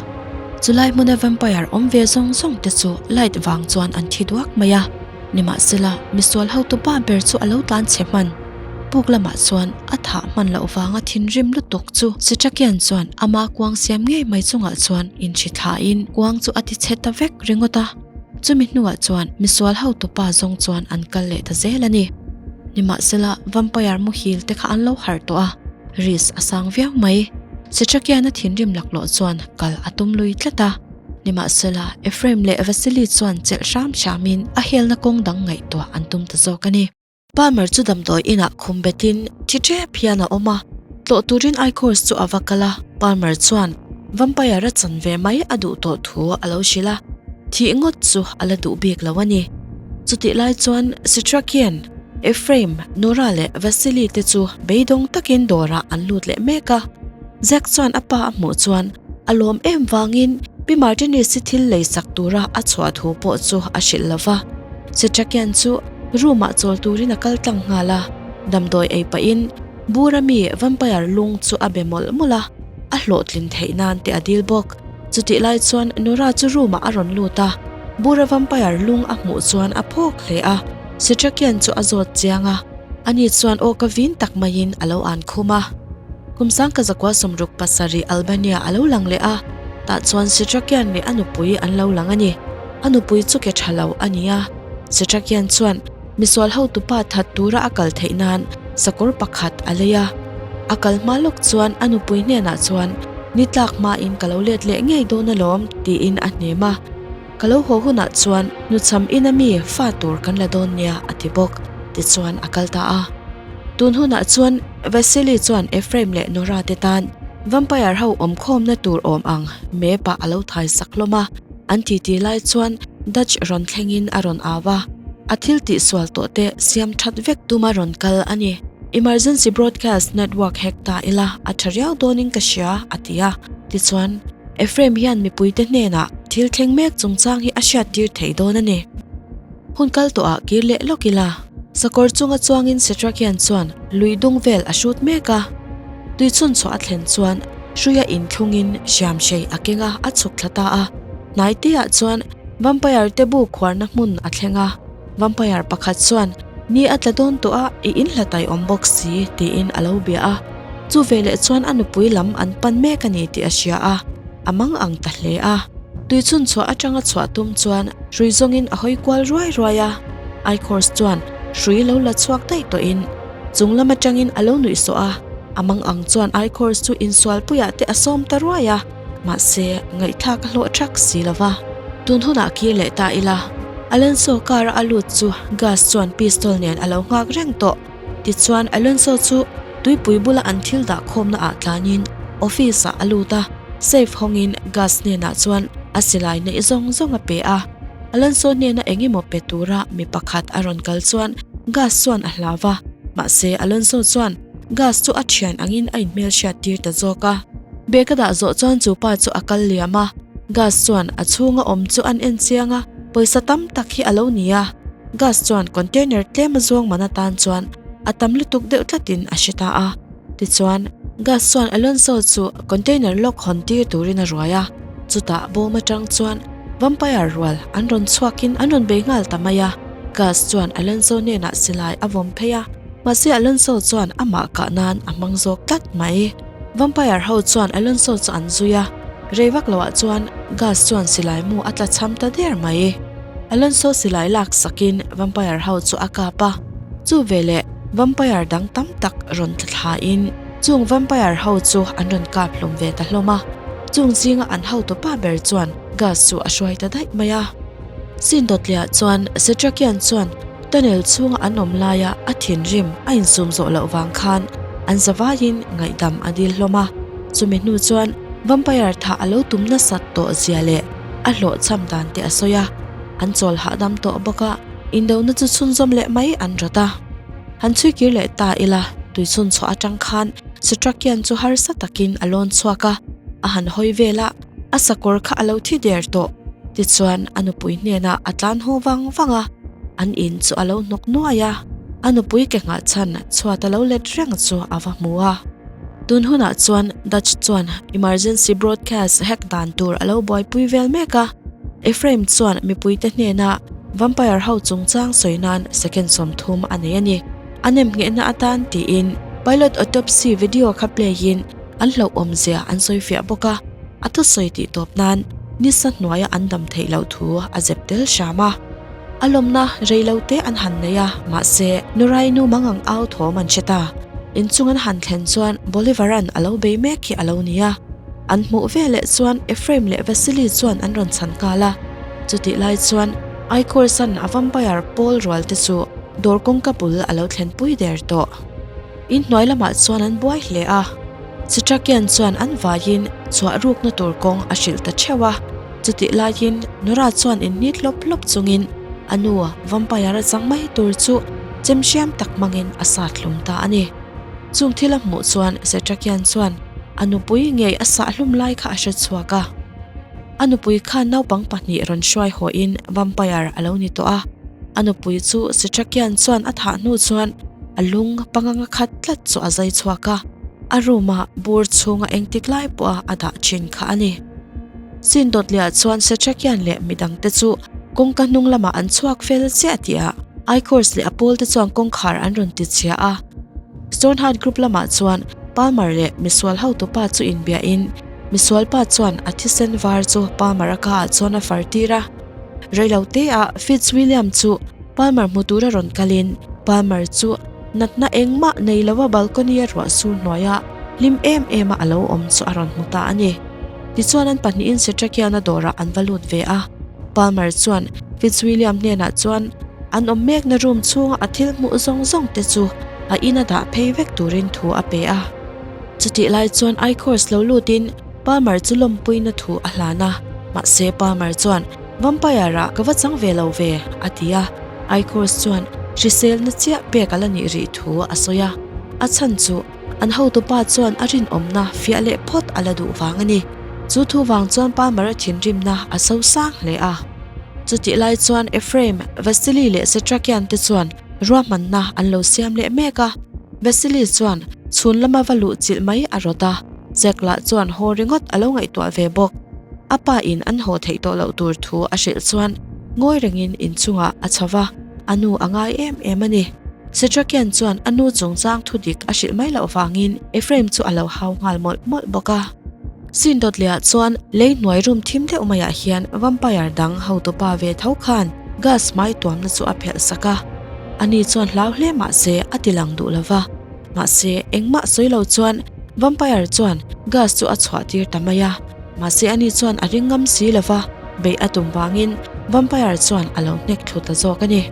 Chulai hmuna vampire awm ve zawng zawng te chu light vang chuan an thi duak mai a. Nimahsela, misual hotupa ber chu a lo tlan chhe hman. Puk lamah chuan a thah hman loh vanga thinrim lutuk chu Sitrakian chuan ama kuang siam ngei mai chungah chuan inhri thlain kuang chu a ti chhe ta vek ringawt a. Chumi hnuah chuan misual hotupa zawng chuan an kal leh ta zel a ni. Nimahsela, vampire muhil te kha an lo harh tawh a, risk a sang viau mai. Sitrakian a thinrim laklawh chuan kal a tum lui tlat a. Nimahsela, Ephraim leh Vasily chuan chelh hram hramin a helna kawng dang ngaihtuah an tum ta zawk a ni. Palmer chu damdawi inah khum betin thi tep hian a awm a, tlawh turin Ichors chu a va kal a, Palmer chuan vampire a chan ve mai a duh tawh thu a lo hrilh a, thih ngawt chu a la duh bik lo a ni. Chutih lai chuan Sitrakian, Ephraim, Nora leh Vasily te chu beidawng takin dawrah an lut leh mek a, Zack chuan a pa a hmuh chuan A lawm em vangin Pi Martinez-i thil lei sak tura a chhuah thu pawh chu a hrilh lo va. Setrakian chu room-ah chawl turin a kal tlang nghal a, damdawi ei pahin bura mi vampire lung chu a be mawlh mawlh a, a hlawhtlin theih nan te a dil bawk. Chutih lai chuan Nora chu room-ah a rawn lut a, bura vampire lung a hmuh chuan a phawk hle a, Setrakian chu a zawt chiang a, ani chuan aw ka vin tak maiin a lo an khum a. Kum sangka zakua 67 Albania a lo lang leh a, tah chuan Setrakian leh a nupui an lo lang a ni. A nupui chu ke tha lo a ni a, Setrakian chuan misual hotupa that tura a kal theih nan sakawr pakhat a lei a. A kal hma lawk chuan a nupui hnenah chuan, Ni tlak hmain ka lo let leh ngei dawn alawm, tiin a hnem a. Ka lo haw hunah chuan nuchham ina mi fa tur kan la dawn nia a ti bawk, tichuan a kal ta a. Tun hunah chuan Vasily chuan Ephraim leh Nora te tan vampire ho awmkhawmna tur awm ang map ah a lo thai sak hlawm a, an titi lai chuan Dutch rawn thlengin a rawn au a, a thil tihsual tawh te siam that vek tuma rawn kal a ni. Emergency broadcast network hack ta ila a tha riau dawnin ka hria a ti a, tichuan Ephraim hian mipuite hnenah thil thleng mek chungchang hi a hriattir thei dawn a ni. Hun kal tawhah kir leh lawk ila. Sakawr chunga chuangin Setrakian chuan lui dung vel a hrut mek a. Tui chhun chhuah a thlen chuan hruia inthlungin hriamhrei a keng a, a chhuk thla ta a. Hnaiteah chuan vampire te bu khuarna hmun a thleng a. Vampire pakhat chuan, Ni a tla dawn tawh a, i inhlatai awm bawk si, tiin a lo bia a. Chu veleh chuan a nupui lam an pan mek a ni tih a hria a, a mang ang ta hle a. Tui chhun chhuah atanga chhuah tum chuan hrui zawngin a hawi kual ruai ruai a. Ichors chuan hrui lo la chhuak daih tawhin chung lam atangin a lo nuih sawh a. A mang ang chuan Ichors chu insualpuiah te a sawm ta ruai a, mahse ngaihthlak a hlawh thak si lo va. Tun hunah kir leh ta ila, Alonso car a a lut chu Gus chuan pistol nen a lo nghak reng tawh. Tichuan Alonso chu tuipui bula an thil dah khawmna ah tlanin office ah a lut a, safe hawngin Gus hnenah chuan a silai neih zawng zawng a pe a. Alonso hnena eng emaw pe tura mi pakhat a rawn kal chuan. Gus chuan a hlau va, mahse Alonso chuan Gus chu a thian angin a inhmelhriat tir ta zawk a. Bag a dah zawh chuan chu pa chu a kal liam a, Gus chuan a chhunga awm chu an en chiang a, pawisa tam tak hi a lo ni a. Gus chuan container tlem a zuang man atan chuan a tam lutuk deuh tlatin a hre ta a. Tichuan, Gus chuan Alonso chu container lock hawn tir turin a ruai a, chutah bawm atang chuan vampire rual an rawn chhuakin an rawn bei nghal ta mai a. Gus chuan Alonso hnenah silai a vawm phei a, mahse Alonso chuan amah kah nan a hmang zawk tlat mai. Vampire ho chuan Alonso chu an zui a, rei vak loah chuan Gus chuan silai mu a tla cham ta der mai. Alonso silai lak sakin vampire ho chu a kap a, chu veleh vampire dang tam tak rawn tla thlain chung vampire ho chu an rawn kap hlum ve ta hlawm a, chung zinga an hotu pa ber chuan Gus chu a hruai ta daih mai a. Sin dawtliah chuan Setrakian chuan tunnel chhunga an awm laia a thinrim a insum zawh loh vang khan an zavaiin ngaihdam a dil hlawm a, chumi hnu chuan vampire thah a lo tum nasat tawh zia leh a hlawhchham dan te a sawi a, an chawl hahdam tawh bawk a, indona chu chhunzawm leh mai an rawt a. Han chhui kir leh ta ila, tui chhun chhuah atang khan Setrakian chu harsa takin a lawn chhuak a, a han hawi vel a, a sakawr kha a lo thi der tawh. Tichuan a nupui hnenah a tlan haw vang vang a, an in chu a lo hnawk nuai a, a nupui ke nghah chhan chhuat a lo let reng chu a va hmu a. Tun hunah chuan Dutch chuan emergency broadcast hack dan tur a lo buaipui vel mek a, Ephraim chuan mipuite hnena vampire ho chungchang sawi nan second 30 a nei a ni. A nem nghehna atan tiin pilot autopsy video kha play in an hlauhawmzia an sawi fiah bawk a, a thusawi tih tawp nan nisa hnuaia an dam theih loh thu a zep tel hram a. A lawmna rei lo te an han nei a, mahse Nurai nu mangang au thawm an hre ta. Inchung an han thlen chuan Bolivar-a'n a lo bei mek hi a lo ni a. An hmuh veleh chuan Ephraim leh Vasily chuan an rawn chhan nghal a. Chutih lai chuan Ichors-a'n a vampire pawl rual te chu dawr kawngka bul a lo thlenpui der tawh. Inhnuai lamah chuan an buai hle a, Sitrakian chuan an vaiin chhuah rukna tur kawng a hrilh ta theuh a. Chutih laiin Nora chuan inhnit hlawp hlawp chungin a nu vampire a chang mai tur chu chem hriam tak hmangin a sat hlum ta a ni. Chung thil a hmuh chuan Setrakian chuan a nupui ngei a sah hlum lai kha a hre chhuak a. A nupui khan naupang pahnih rawn hruai hawhin vampire a lo ni tawh a. A nupui chu Setrakian chuan a thah hnu chuan a lung panganga khat tlat chu a zai chhuak a, a room-a bur chhunga engtik lai pawha a dah thin kha a ni. Sin dawtliah chuan Setrakian leh midangte chu kawngka hnung lamah an chhuak fel chiah tih ah Ichors leh a pawlte chuan kawngkhar an rawn ti chhia a. Stoneheart Group lamah chuan Palmer leh misual hotupa chu inbiahin misualpa chuan a thisen var chu Palmer-a kaah chuan a far tir a. Reiloteah Fitzwilliam chu Palmer hmu tura rawn kalin Palmer chu natna engmah nei lova balcony-a ruah sur hnuaia hlim em em a a lo awm chu a rawn hmu ta a ni. Tichuan an pahnihin Setrakiana dawrah an va lut ve a, Palmer chuan Fitzwilliam hnenah chuan an awm mekna room chhunga a thil hmuh zawng zawng te chu a ina dah phei vek turin thu a pe a. Chutih lai chuan Ichors lo lutin Palmer chu lawmpuina thu a hlan a, mahse Palmer chuan Vampire-ah ka va chang ve lo ve a ti a, Ichors chuan hriselna chiah pek a la nih rih thu a sawi a, a chhan chu An hotupa chuan a rinawmna fiah leh phawt a la duh vang a ni. Chu thu vang chuan Palmer-a thinrimna a so sang hle a. Chutih lai chuan Ephraim, Vasily leh Setrakian te chuan ruahmanna an lo siam leh mek a. Vasily chuan chhun lama va luh chilh mai a rawt a, Jack lah chuan haw ringawt a lo ngaihtuah ve bawk. A pa in an haw theih tawh loh tur thu a hrilh chuan ngawi rengin inchungah a chho va, a nu a ngai em em a ni. Setrakian chuan a nu chungchang thu dik a hrilh mai loh vangin Ephraim chu a lo hau nghal mawlh mawlh bawk a. Sin dawtliah chuan lei hnuai room thim deuh maiah hian vampire dang hotupa ve tho khan gas hmai tuamna chu a phelh sak a. Ani chuan hlau hle mah se a ti lang duh lo va. Mahse engmah sawi lo chuan vampire chuan gas chu a chhuah tir ta mai a. Mahse ani chuan a ring ngam si lo va, beih a tum vangin vampire chuan a lo hnek thlu ta zawk a ni.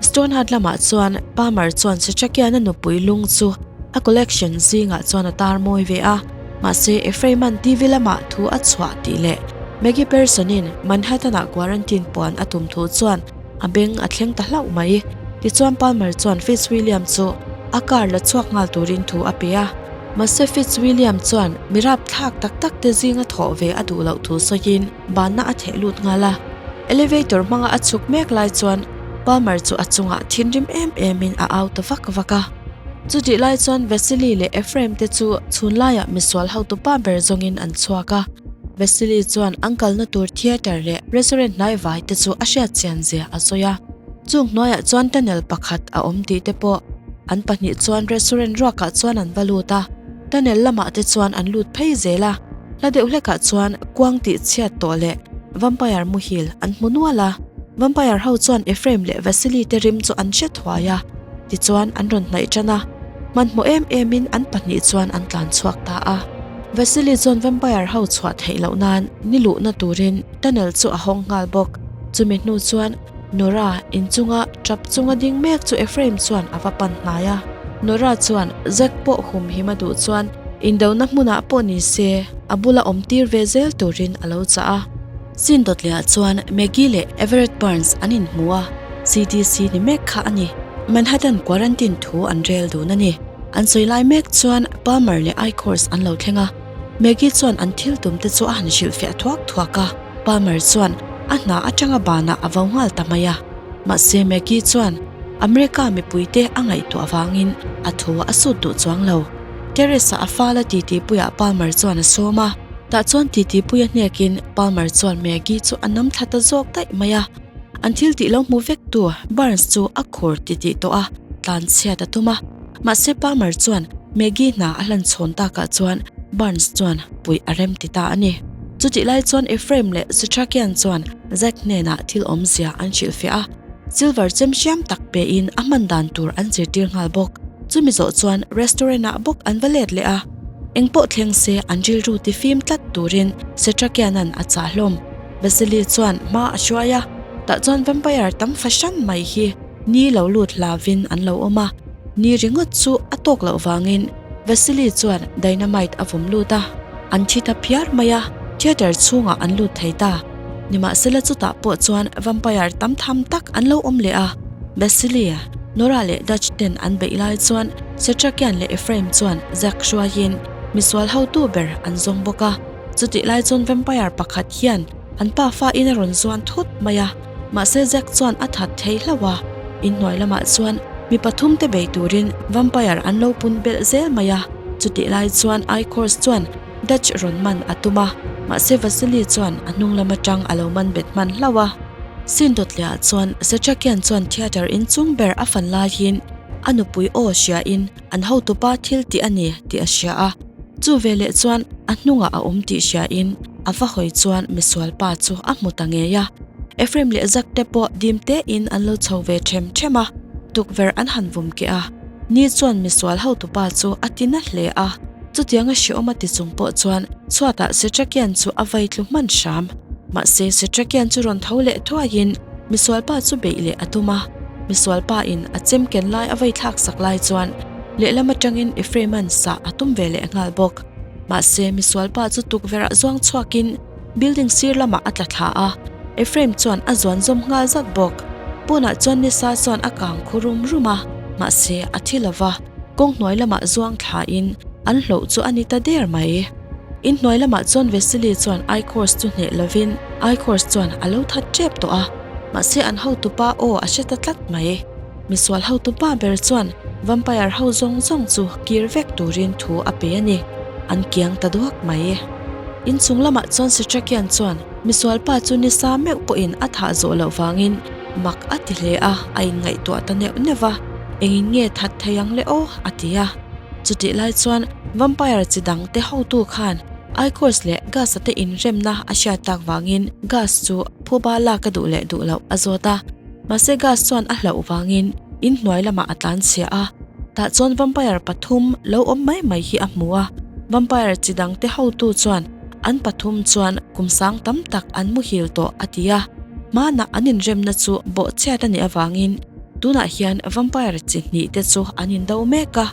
Stoneheart lamah chuan Palmer chuan Setrakian-a nupui lung chu a collection zingah chuan a tar mawi ve a, mahse Ephraim-a'n TV lamah thu a chhuah tih leh Maggie Pearson-in Manhattan-ah quarantine puan a tum thu chuan a beng a thleng ta hlauh mai. Tichuan Palmer chuan Fitzwilliam chu a car la chhuak nghal turin thu a pe a. Mahse Fitzwilliam chuan mi rapthlak tak tak te zinga thawh ve a duh loh thu sawiin banna a theh lut nghal a. Elevator hmanga a chhuk mek lai chuan Palmer chu a chungah thinrim em emin a au ta vak vak a. Chutih lai chuan Vasily leh Ephraim te chu chhun laiah misual hotupa ber zawngin an chhuak a. Vasily chuan an kalna tur theatre leh restaurant hnai vai te chu a hriat chian zia a sawi a. Chung hnuaiah chuan tunnel pakhat a awm tih te pawh an pahnih chuan restaurant ruakah chuan an va lut a. Tunnel lamah te chuan an lut phei zel a. Hla deuh hlekah chuan kuang tih chhiat tawh leh vampire muhil an hmu nual a. Vampire ho chuan Ephraim leh Vasily te rim chu an hre thuai a. Tichuan an rawn hnaih tan a, hmanhmawh em emin an pahnih chuan an tlan chhuak ta a. Vasily chuan vampire ho chhuah theih loh nan ni luhna turin tunnel chu a hawng nghal bawk. Chumi hnu chuan Nora inchunga tap chunga ding mek chu Ephraim chuan a va pan hnai a. Nora chuan Zack pawh humhim a duh chuan indona hmunah pawh ni se a bula awm tir ve zel turin a lo chah a. Sin dawtliah chuan Maggie leh Everett Burns an inhmu a, CDC ni mek kha a ni. Manhattan quarantine thu an rel dun a ni. An sawi lai mek chuan Palmer leh Eichhorst an lo thleng a. Maggie chuan an thil tum te chu a han hrilhfiah thuak thuak a. Palmer chuan a hna atanga banah a vo nghal ta mai a. Mahse Maggie chuan America mipuite a ngaihtuah avangin a thu a sut duh chuang lo. Terrace-ah a fala titipuiah Palmer chuan a sawm a. Tah chuan titipuia hnekin Palmer chuan Maggie chu a nam thla ta zawk daih mai a. An thil tih lo hmu vek tu Barnes chu a khur titih tawh a, tlan chhiat a tum a. Mahse Palmer chuan Maggie hna a hlan chhawn takah chuan Barnes chuan puih a rem ti ta a ni. Chutih lai chuan Ephraim leh Setrakian chuan Zack hnenah thil awmzia an hrilhfiah a. Silver chem hriam tak pein a hman dan tur an zirtir nghal bawk. Chumi zawh chuan restaurant ah bawk an va let leh a. Engpawh thleng se an rilru ti fim tlat turin Setrakianan a chah hlawm. Vasily chuan hma a hruai a, tah chuan vampire tam fahran mai hi ni lo lut hlavin an lo awm a. Ni ringawt chu a tawk loh vangin Vasily chuan dynamite a vawm lut a, an thi ta phiar mai a, theatre chhungah an lut thei ta. Nimahsela chutah pawh chuan vampire tam tham tak an lo awm leh a, Vasily, Nora leh Dutch ten an beih lai chuan Setrakian leh Ephraim chuan Zack hruaiin misual hotu ber an zawng bawk a. Chutih lai chuan vampire pakhat hian an pafa in a rawn zuan thut mai a, mahse Zack chuan a that thei hlauh a, inhnuai lamah chuan mi pathum te bei turin vampire an lo pun belh zel mai a, chutih lai chuan Ichors chuan Dutch rawn man a tum a, mahse Vasily chuan a hnung lam atang a lo man bet hman hlauh a. Sin dawtliah chuan Setrakian chuan theatre inchung ber a fan laiin a nupui aw hriain an hotupa thil tih a ni tih a hria a, chu veleh chuan a hnungah a awm tih hriain a va hawi chuan misual pa chu a hmu ta ngei a. Ephraim leh Zack te pawh dim tein an lo chho ve them them a, tukverh an han vum keh a. Ni chuan misual hotupa chu a ti na hle a. Chutianga hreawm a ti chung pawh chuan chhuatah Setrakian chu a vai tlu hman hram. Mahse Setrakian chu rawn tho leh thuaiin misualpa chu beih leh a tum a. Misualpa in a chem ken lai a vai thlak sak lai chuan lehlam atangin Ephraim-a'n sah a tum ve leh nghal bawk. Mahse misualpa chu tukverhah zuang chhuakin building sir lamah a tla thla a, Ephraim chuan a zuan zawm nghal zat bawk. Pawnah chuan nisa chuan a kang khu rum rum a, mahse a thi lova. Kawng hnuai lamah zuang thlain an hloh chu a ni ta der mai. In hnuai lamah chuan Vasily chuan Ichors chu hneh lovin Ichors chuan a lo that tep tawh a, mahse an hotupa aw a hre ta tlat mai. Misual hotupa ber chuan vampire ho zawng zawng chu kir vek turin thu a pe a ni. An kiang ta duak mai. In chung lamah chuan Setrakian chuan misualpa chu nisa meuh pawhin a thah zawh loh vangin Mak a ti hle a, a inngaihtuah ta neuh neuh va, Engin nge that thei ang le aw? a ti a. Chutih lai chuan vampire chi dang te hotu khan Ichors leh Gus-a te inremna a hriat tak vangin Gus chu phuba lak a duh leh duh loh a zawt a. Mahse Gus chuan a hlauh vangin inhnuai lamah a tlanchhia a. Tah chuan vampire pathum lo awm mai mai hi a hmu a. Vampire chi dang te hotu chuan An pathum chuan kum sang tam tak an muhil tawh a ti a, hmanah an inremna chu bawhchhiat a nih avangin tunah hian vampire chi hnih te chu an indo mek a,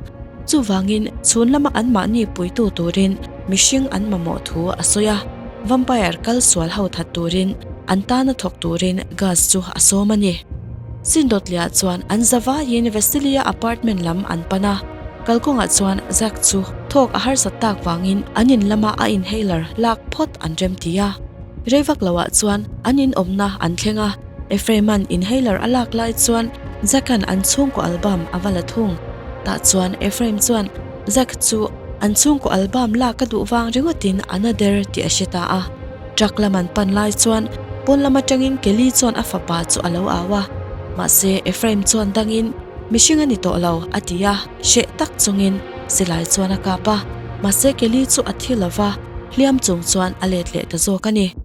chuvangin chhun lama anmahni puitu turin mihring an mamawh thu a sawi a, vampire kal sual ho that turin an tana thawk turin Gus chu a sawm a ni. Sindawtliah chuan an zavaiin Vasilia apartment lam an pan a, kalkawngah chuan Zack chu thawk a harsat tak vangin an in lama a inhaler lak phawt an remti a. Rei vak loah chuan an in awmna an thleng a, Ephraim-a'n inhaler a lak lai chuan Zack-a'n an chhungkaw album a va la thung. Tah chuan Ephraim chuan Zack chu an chhungkaw album lak a duh vang ringawtin a na der tih a hre ta a. Truck lam an pan lai chuan pawn lam atangin Kelly chuan a fapa chu a lo au a. Mahse, Ephraim chuan dangin, Mihring a ni tawh lo, a ti a, hreh tak chungin silai chuan a kap a. Mahse, Kelly chu a thi lo va, hliam chung chuan a let leh ta zawk a ni.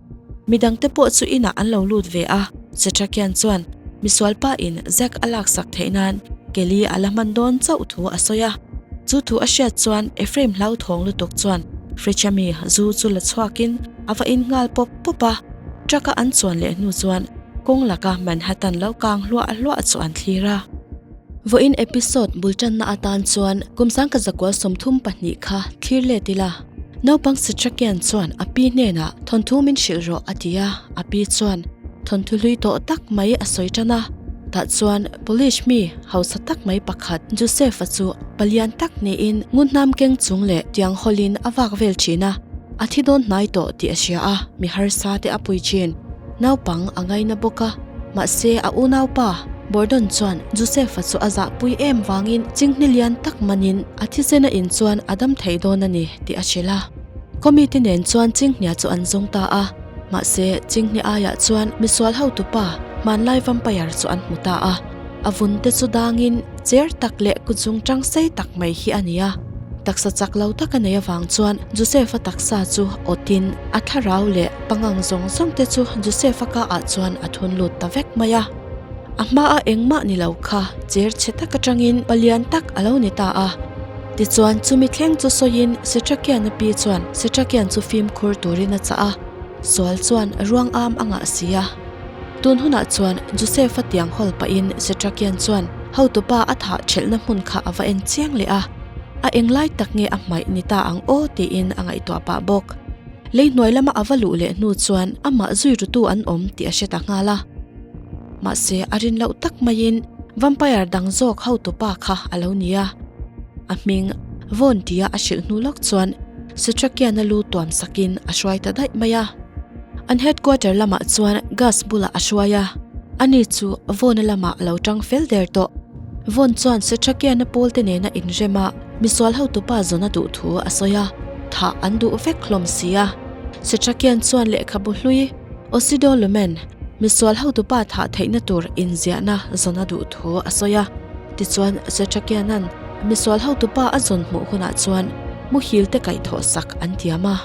Midangte pawh chu inah an lo lut ve a, Setrakian chuan misualpa in Zack a laksak theih nan Kelly a la hman dawn chauh thu a sawi a. Chu thu a hriat chuan Ephraim hlauthawng lutuk chuan fridge a mi zu chu la chhuakin a va in nghal pawp pawp a. Truck a an chuan leh hnu chuan kawng laka Manhattan lo kang hluah hluah chu an thlir a. Vawiin episode bul tanna atan chuan kum sangkhat zakua 32 kha thlir let ila. Naupang Sitrakian chuan a pi hnenah thawnthu min hrilh rawh a ti a, a pi chuan thawnthu hlui tawh tak mai a sawi tan a. Tah chuan Polish mi hausa tak mai pakhat Joseph-a chu palian tak niin ngun hnam keng chung leh tiang hawlin a vak vel thin a, a thi dawn hnai tawh tih a hria a, mi harsa te a pui thin. Naupang a ngaina bawk a, mahse a unaupa Bordon chuan Joseph-a chu a zahpui em vangin chinghne lian tak manin a thisena in chuan a dam thei dawn a ni tih a hrilh a. Kawmite nen chuan chinghnia chu an zawng ta a, mahse chinghne aiah chuan misual hotupa hmanlai vampire chu an hmu ta a. A vun te chu dangin cher tak leh kutzung tang sei tak mai hi a ni a. Taksa chak lo tak a nei avang chuan Joseph-a taksa chu awtin a thlarau leh pangang zawng zawng te chu Joseph-a ka ah chuan a thun lut ta vek mai a. A hmaa engmah ni lo kha cher chhe tak atangin palian tak a lo ni ta a. Tichuan chumi thleng chu sawiin Setrakian-a pi chuan Setrakian chu fimkhur turin a chah a, sual chuan ruang am a ngah si a. Tun hunah chuan Joseph-a tiang hawl pahin Setrakian chuan hotupa a thah thelhna hmun kha a va en chiang leh a, a englai tak nge a hmaih ni ta ang aw tiin a ngaihtuah pah bawk. Lei hnuai lama a va luh leh hnu chuan amah zui rutu an awm tih a hre ta nghal a. Mahse a rin loh tak maiin vampire dang zawk hotupa kha a lo ni a. A hming Vawn tia a hrilh hnu lawk chuan Setrakian-a lu tuam sakin a hruai ta daih mai a. An headquarter lamah chuan gas bulah a hruai a, ani chu Vawn-a lamah a lo tang fel der tawh. Vawn chuan Setrakian-a pawlte nena inrem a, misual hotupa zawn a duh thu a sawi a, thah an duh vek hlawm si a. Setrakian chuan lehkhabu hlui, Osido Lumen, misual hotupa thah theihna tur inziahna zawn a duh thu a sawi a. Tichuan Setrakian-a'n misual hotupa a zawn hmuh hunah chuan muhil te kaihthawh sak an tiam a.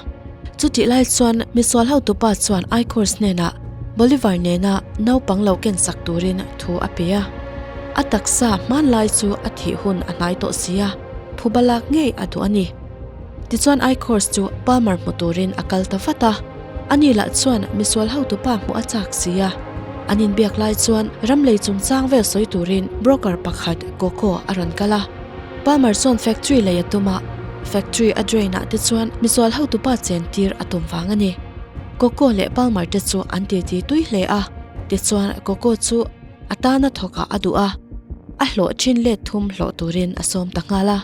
Chutih lai chuan misual hotupa chuan Ichors hnenah Bolivar nena naupang lo ken sak turin thu a pe a. A taksa hmanlai chu a thih hun a hnai tawh si a, phuba lak ngei a duh a ni. Tichuan Ichors chu Palmer hmu turin a kal ta vat a. Ani lah chuan misual hotupa hmuh a chak si a. An inbiak lai chuan ram lei chungchang vel sawi turin broker pakhat Coco a rawn kal a. Palmer chuan factory lei a tum a, factory a drain ah te chuan misual hotupa chen tir a tum vang a ni. Coco leh Palmer te chu an titi tui hle a, tichuan Coco chu a tana thawk ah a duh a, a hlawh thin let thum hlawh turin a sawm ta nghal a.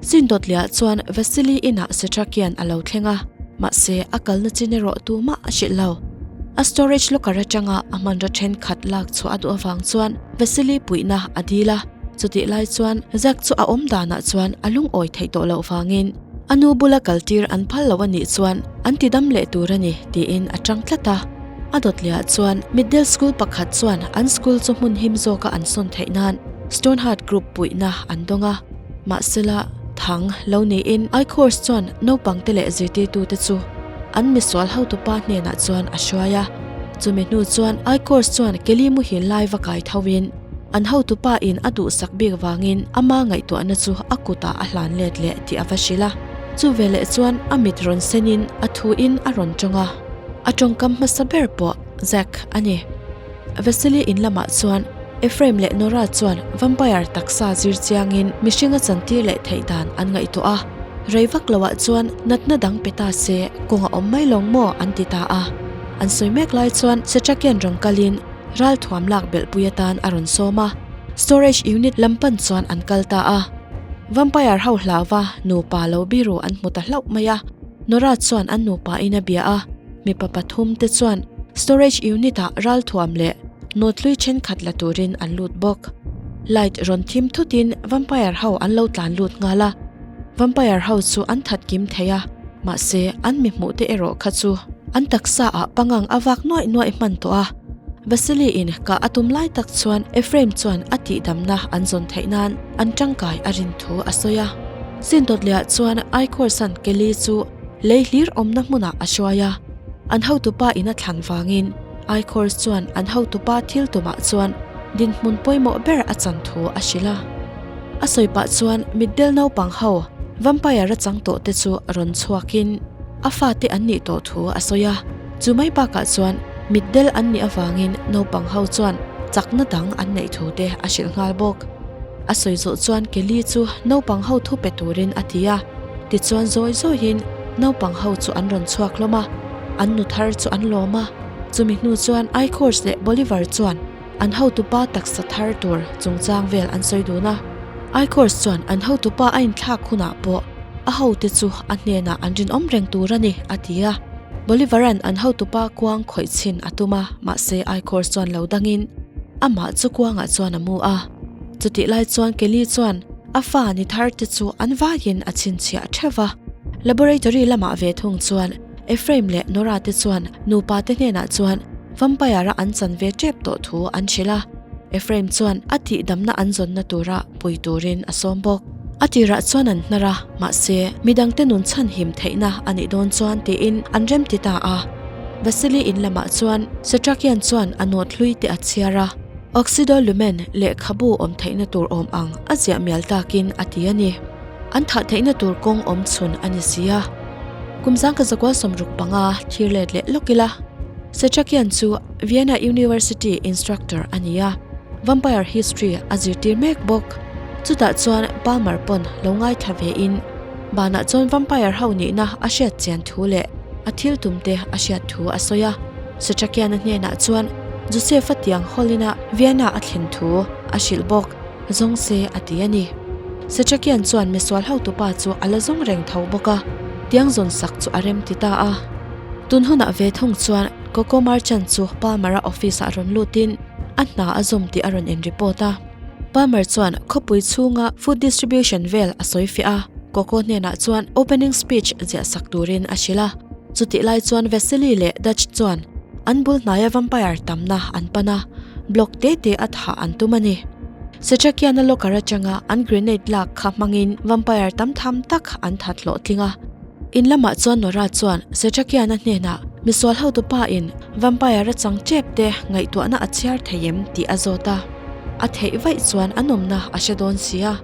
Sindawtliah chuan Vasily inah Setrakian a lo thleng a, mahse a kalna chin erawh tumah a hrilh lo. A storage locker atanga a hmanraw thenkhat lak chhuah a duh avang chuan Vasily puihna a dil a. Chutih lai chuan Zack chu a awm danah chuan a lungawi theih tawh loh vangin a nu bula kaltir an phal lo a nih chuan an ti dam leh tur a ni tiin a tang tlat a. A dawtliah chuan Middle School pakhat chuan an school chu hmun him zawka an sawn theih nan Stoneheart Group puihna an dawng a. Mahsela thang lo niin I-Course chuan naupangte leh zirtirtute chu an misual hotupa hnenah chuan a hruai a. Chumi hnu chuan I-Course chuan Kelly muhil lai va kai thoin An hotupa in a duhsak bik vangin ama ngaihtuahna chu a kutah a hlan let leh tih a va hrilh a. Chu veleh chuan a mit rawn senin a thuin a rawn tawng a. A tawngkam hmasa ber pawh Zack a ni. Vasily in lamah chuan Ephraim leh Nora chuan vampire taksa zir chiangin mihring a chantir leh theih dan an ngaihtuah a. Rei vak loah chuan natna dang pe ta se kawng a awm mai lawng maw an ti ta a. An sawi mek lai chuan Setrakian rawn kalin. Ralthuam lak belhpui atan a rawn sawm a, storage unit lam pan chuan an kal ta a. Vampire ho hlauva nupa lo biru an hmu ta hlauh mai a, Nora chuan an nupa in a bia a, mipa pathum te chuan storage unit ah ralthuam leh nawthlui thenkhat la turin an lut bawk. Light rawn thim thutin vampire ho an lo tlan lut nghal a, vampire ho chu an that kim thei a, mahse an mi hmuh te erawh kha chu an taksa ah pangang a vak nuaih nuaih hman tawh a. Vasily in kah a tum lai tak chuan Ephraim chuan a tihdamna an zawn theih nan an tangkai a rin thu a sawi a. Sindawtliah chuan Aikhawrsan Kelly chu lei hlir awmna hmunah a hruai a. An hotupa in a thlan vangin Aikhawrs chuan an hotupa thil tumah chuan dinhmun pawimawh ber a chan thu a hrilh a. A sawi pah chuan mitdel naupang ho vampire a chang tawh te chu rawn chhuakin a fate an nih tawh thu a sawi a. Chu mai bakah chuan mitdel an nih avangin naupang ho chuan chakna dang an neih thu te a hrilh nghal bawk. A sawi zawh chuan Kelly chu naupang ho thu pe turin a ti a, tichuan zawi zawiin naupang ho chu an rawn chhuak hlawm a, an nu thar chu an lawm a. Chumi hnu chuan Ichors leh Bolivar chuan an hotupa taksa thar tur chungchang vel an sawi dun a. Ichors chuan an hotupa a inthlak hunah pawh a hote chu a hnenah an rinawm reng tur a ni, a ti a. Bolivar-a'n an hotupa kuang khawih chhin a tum a, mahse Ichors chuan lo dangin amah chu kuangah chuan a mu a. Chutih lai chuan Kelly chuan a fa ni thar te chu an vaiin a chhinchhiah theuh va. Laboratory lamah ve thung chuan Ephraim leh Nora te chuan nupa te hnenah chuan vampire a an chan ve tep tawh thu an hrilh a. Ephraim chuan a tihdamna an zawnna tura pui turin a sawm bawk. A tirah chuan an hnar a, mahse midangte nun chhanhim theihna a nih dawn chuan tiin an remti ta a. Vasily in lamah chuan Setrakian chuan a nawt hlui te a chhiar a. Oxido Lumen lehkhabu awm theihna tur awm ang a ziah mial takin a ti a ni. An thah theihna tur kawng awm chhun a ni si a. Kum zangka zakua 65 thlir let leh lawk ila. Setrakian chu Vienna University instructor a ni a, Vampire History a zirtir mek bawk. Chutah chuan Palmer pawn lo ngaithla ve in, banah chuan Vampire ho nihna a hriat chian thu leh a thil tum te a hriat thu a sawi a. Setrakian-a hnenah chuan Joseph-a tiang hawlina Vienna a thlen thu a hrilh bawk. Zawng se a ti a ni. Setrakian chuan misual hotupa chu a la zawng reng tho bawk a, tiang zawn sak chu a rem ti ta a. Tun hunah ve thung chuan Coco Merchant chu Palmer-a office-ah rawn lutin a hna a zawm tih a rawn in report a. Palmer chuan khawpui chhunga food distribution vel a sawi fiah a, Coco hnenah chuan opening speech ziah sak turin a hrilh a. Chutih lai chuan Vasily leh Dutch chuan an bul hnaia vampire tamna an pan a, block te te a thah an tum a ni. Setrakiana locker atanga an grenade lak kha hmangin vampire tam tham tak an that hlawhtling a. In lamah chuan Nora chuan Setrakiana hnenah misual hotupa in vampire a chang tep te ngaihtuahna a chhiar thei em tih a zawt a. A theih vaih chuan an awmna a hre dawn si a.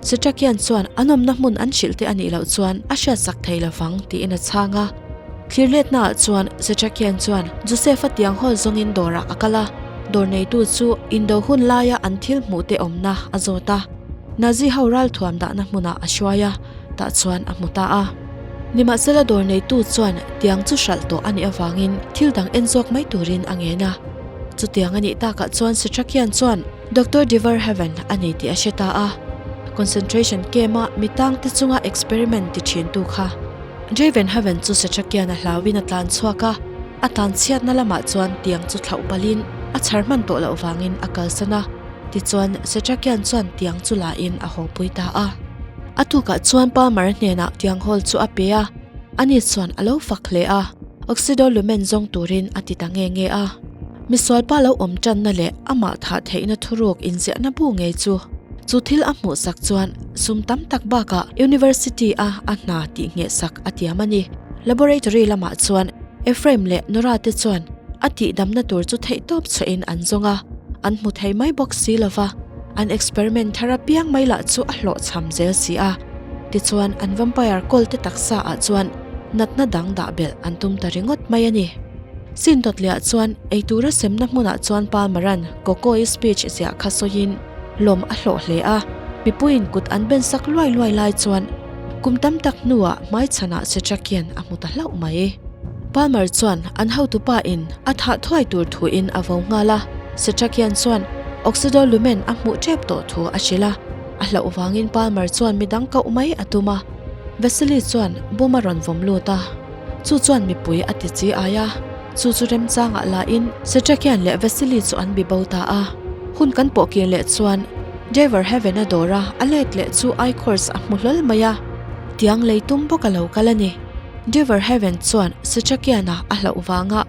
Setrakian chuan an awmna hmun an hrilh te a nih loh chuan a hriatsak thei lovang tiin a chhang a. Thirletnaah chuan Setrakian chuan Joseph-a tiang hawl zawngin dawrah a kal a, dawr neitu chu indo hun laia an thil hmuhte awmna a zawt a. Nazi ho ralthuam dahna hmunah a hruai a, tah chuan a hmu ta a. Nimahsela dawr neitu chuan tiang chu hralh tawh a nih avangin thil dang en zawk mai turin a ngen a. Chutiang a nih takah chuan Setrakian chuan Doctor Dever Haven a ni tih a hre ta a. Concentration camp-a mi tangte chunga experiment ti thintu kha. Draven Haven chu Setrakian a hlauin a tlan chhuak a, a tlan chhiatna lamah chuan tiang chu thlauh palhin a chhar hman tawh loh vangin a kalsan a, tichuan Setrakian chuan tiang chu lain a hawpui ta a. A tukah chuan Palmer hnenah tiang hawl chu a pe a, ani chuan a lo fak hle a, Oxido Lumen zawng turin a ti ta nge nge a. Misualpa lo awm tanna leh amah thah theihna thuruk inziahna bu ngei chu chu thil a hmuhsak chuan sum tam tak bakah University a a hna tih nghehsak a tiam a ni. Laboratory lamah chuan Ephraim leh Nora te chuan a tihdamna tur chu theihtawp chhuahin an zawng a, an hmu thei mai bawk si lova, an experiment thar apiang mai lah chu a hlawhchham zel si a. Tichuan an vampire kawl te taksa ah chuan natna dang dah belh an tum ta ringawt mai a ni. Sindawtliah chuan eitura semna hmunah chuan Palmer-a'n Coco-i speech ziah kha sawiin lawm a hlawh hle a, mipuiin kut an ben sak luai luai lai chuan kum tam tak hnuah hmaichhanah Setrakian a hmu ta hlauh mai. Palmer chuan an hotupa in a thah thuai tur thuin a vo nghal a. Setrakian chuan Oxido Lumen a hmuh tep tawh thu a hrilh a, a hlauh vangin Palmer chuan midang koh mai a tum a. Vasily chuan bum a rawn vawm lut a, chu chuan mipui a ti chi ai a, chu chu remchangah lahin Setrakian leh Vasily chu an bi bo ta a. Hun kan pawh kir leh chuan Driver Heaven-a dawra a let leh chu Ichors a hmu hlawl mai a, tiang lei tum bawk a lo kal a ni. Driver Heaven chuan Setrakian-a a hlauh vanga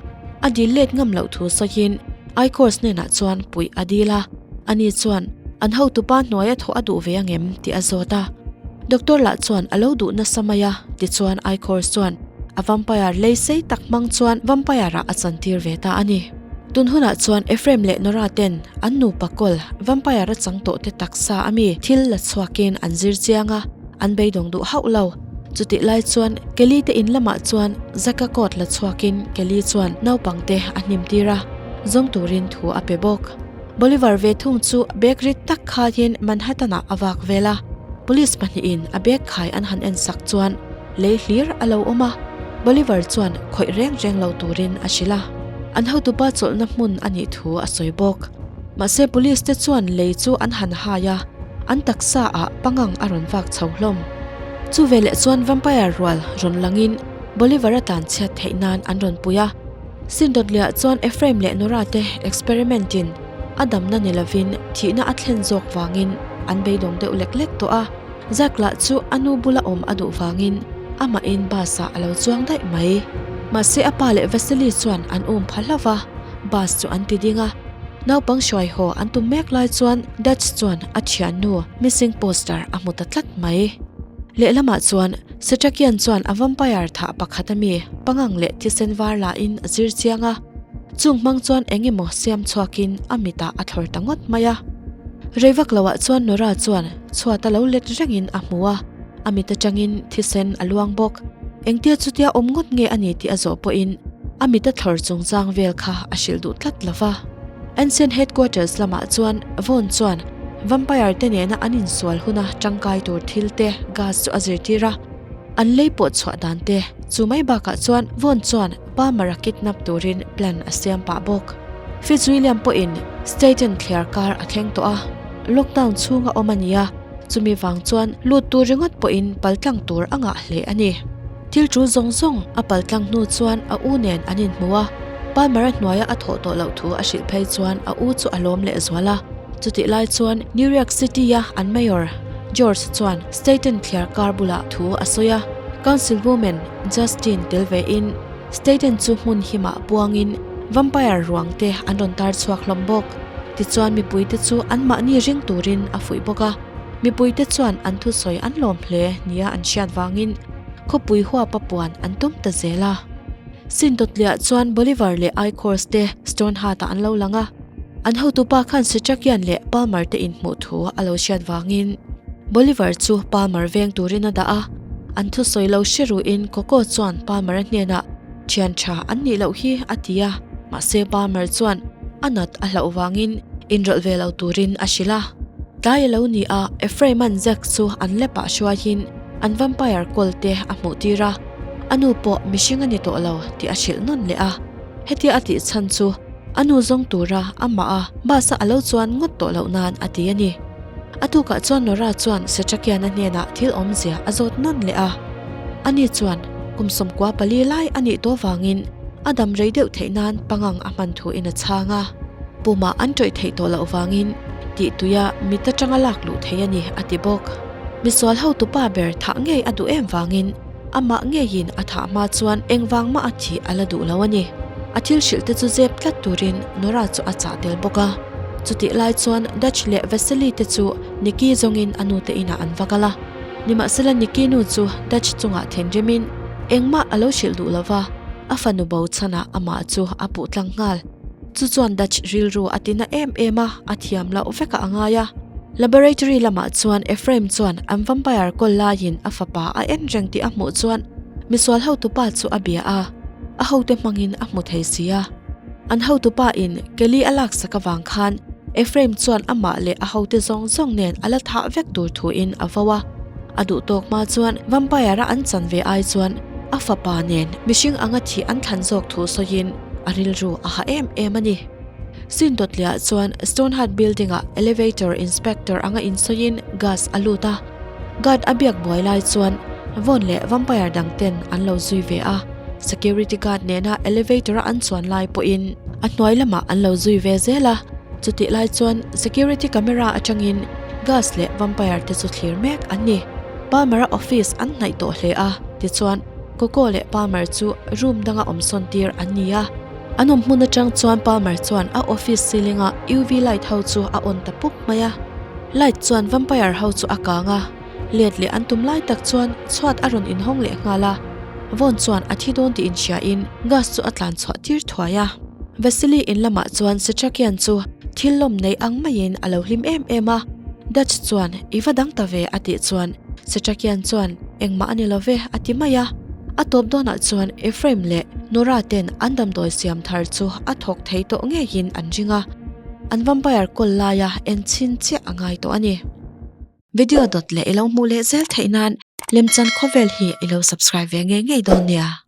a dil let ngam loh thu sawiin Ichors hnenah chuan puih a dil a, ani chuan an hotupa hnuaia thawh a duh ve angem tih a zawt a. Doctor lah chuan a lo duh nasa mai a, tichuan Ichors chuan a vampire lei sei tak hmang chuan vampire-ah a chantir ve ta a ni. Tun hunah chuan Ephraim leh Nora ten an nupa kawl vampire a chang tawh te taksa a mi thil la chhuakin an zir chiang a, an beidawng duh hauh lo. Chutih lai chuan Kelly te in lamah chuan Zack-a coat la chhuakin Kelly chuan naupang te a hnim tir a, zawng turin thu a pe bawk. Bolivar ve thung chu bag rit tak khaiin Manhattan-ah a vak vel a, police pahnihin a bag khai an han en sak chuan Lei hlir a lo awm a, Bolivar chuan khawih reng reng lo turin a hrilh a. An hotupa chawlhna hmun a nih thu a sawi bawk. Mahse police te chuan lei chu an han hai a, an taksa ah pangang a rawn vak chho hlawm. Chu veleh chuan vampire rual rawn langin Bolivar a tlan chhiat theih nan an rawn pui a. Sindawtliah chuan Ephraim leh Nora te experiment in a damna ni lovin thihna a thlen zawk vangin an beidawng deuh lek lek tawh a. Zack lah chu a nu bula awm a duh vangin amahin bus ah a lo chuang daih mai. Mahse a pa leh Vasily chuan an um pha hlauh va, bus chu an ti ding a. Naupang hruai haw an tum mek lai chuan Dutch chuan a thiannu missing poster a hmu ta tlat mai. Lehlamah chuan Setrakian chuan a vampire thah pakhat ami pangang leh thisen var lahin a zir chiang a. Chung hmang chuan eng emaw siam chhuakin a mitah a thlawr ta ngawt mai a. Rei vak loah chuan Nora chuan Chhuat a lo let rengin a hmu a, a mit atangin thisen a luang bawk. Engtia chutia awm ngawt nge a ni tih a zawh pawhin a mit a thlawr chungchang vel kha a hrilh duh tlat lo va. Ancient Headquarters lamah chuan Vaughn chuan vampire te nena an insual huna tangkai tur thil te gas chu a zirtir a, an lei pawh chhuah dan te chu mai bakah chuan Vaughn chuan Palmer-a kidnap turin plan a siam pah bawk. Fitzwilliam pawhin Staten thliar kar a thleng tawh a. Lockdown chhunga awm a ni a, chumi vang chuan lut tur ringawt pawhin paltlang tur a ngah hle a ni. Thil tul zawng zawng a paltlang hnu chuan a u nen an inhmu a, Palmer-a hnuaia a thawh tawh loh thu a hrilh phei chuan a u chu a lawm leh zual a. Chutih lai chuan New York City-a an Mayor, George chuan Staten thliar kar bulah thu a sawi a, Councilwoman Justine tel vein Staten chu hmun himah puangin vampire ruang te an rawn tar chhuak hlawm bawk. Tichuan mipuite chu anmahni ring turin a fuih bawk a, mipuite chuan an thusawi an lawm hle nia an hriat vangin khawpui huapa puan an tum ta zel a. Sindawtliah chuan Bolivar leh Ichors te Stoneheart-ah an lo lang a, an hotupa khan Setrakian leh Palmer te inhmuh thu a lo hriat vangin Bolivar chu Palmer veng turin a dah a, an thusawi lo hre ruhin Coco chuan Palmer-a hnenah Thian tha an nih loh hi a ti a, mahse Palmer chuan a nat a hlauh vangin inrawlh ve lo turin a hrilh a. Tlai a lo ni a, Ephraim-a'n Zack chu an lepah hruaiin an vampire kawl te a hmuh tir a, a nu pawh mihring a ni tawh lo tih a hrilh nawn leh a. Hetia a tih chhan chu a nu zawng tura amah a bus-a a lo chuan ngawt tawh loh nan a ti a ni. A tukah chuan Nora chuan Setrakiana hnenah thil awmzia a zawt nawn leh a. Ani chuan kum 14 lai a nih tawh vangin a dam rei deuh theih nan pangang a hman thuin a chhang a. Pumah an ṭawih theih tawh loh vangin tih tuia mit aṭanga lak luh theih a ni a ti bawk. Misual hotupa ber thah ngei a duh em vangin Amah ngeiin a thah hma chuan engvang mah a thih a la duh lo a ni. A thil hrilh te chu zep tlat turin Nora chu a chah tel bawk a. Chutih lai chuan Dutch leh Vasily te chu Nikki zawngin a nute inah an va kal a. Nimahsela Nikki nu chu Dutch chungah thinrimin engmah a lo hrilh duh lo va, a fanu bo chhanah amah chu a puh tlang nghal. Chu chuan Dutch rilru a tina em em a, a thiam loh vekah a ngai a. Laboratory lamah chuan Ephraim chuan an vampire kawl laiin a fapa a en reng tih a hmuh chuan misual hotupa chu a bia a, a hote hmangin a hmu thei si a. An hotupa in Kelly a laksak avang khan Ephraim chuan amah leh a hote zawng zawng nen a la thah vek tur thuin a vo a. A duh tawk hma chuan vampire a an chan ve ai chuan a fapa nen mihring anga thih an thlan zawk thu sawiin a rilru a ha em em a ni. Scene dawtliah chuan Stonehut Building-ah elevator inspector anga insawiin Gus a lut a. Guard a biak buai lai chuan Von leh vampire dang ten an lo zui ve a. Security guard nena elevator a an chuan lai pawhin a hnuai lamah an lo zui ve zel a. Chutih lai chuan security camera atangin Gus leh vampire te chu thlir mek an ni. Palmer-a office an hnaih tawh hle a, tichuan Coco leh Palmer chu room danga awm sawn tir an ni a. An awm hmun atang chuan Palmer chuan a office ceiling a UV light ho chu a on ta pup mai a. Light chuan vampire ho chu a kang a, let leh an tum lai tak chuan chhuat a rawn inhawng leh nghal a. Vawn chuan a thi dawn tih inhria in gas chu a tlan chhuah tir thuai a. Vasily in lamah chuan Setrakian chu thil lawm nei ang maiin a lo hlim em em a. Dutch chuan i va dang ta ve a tih chuan Setrakian chuan engmah a ni lo ve a ti mai a. A tawp dawnah chuan Ephraim leh Nora ten an damdawi siam thar chu a thawk thei tawh ngeiin an ring a, an vampire kawl laia en chhin chiah a ngai tawh a ni. Video dawt leh i lo hmuh leh zel theih nan Lemchan Khawvel hi i lo subscribe ve ngei ngei dawn nia.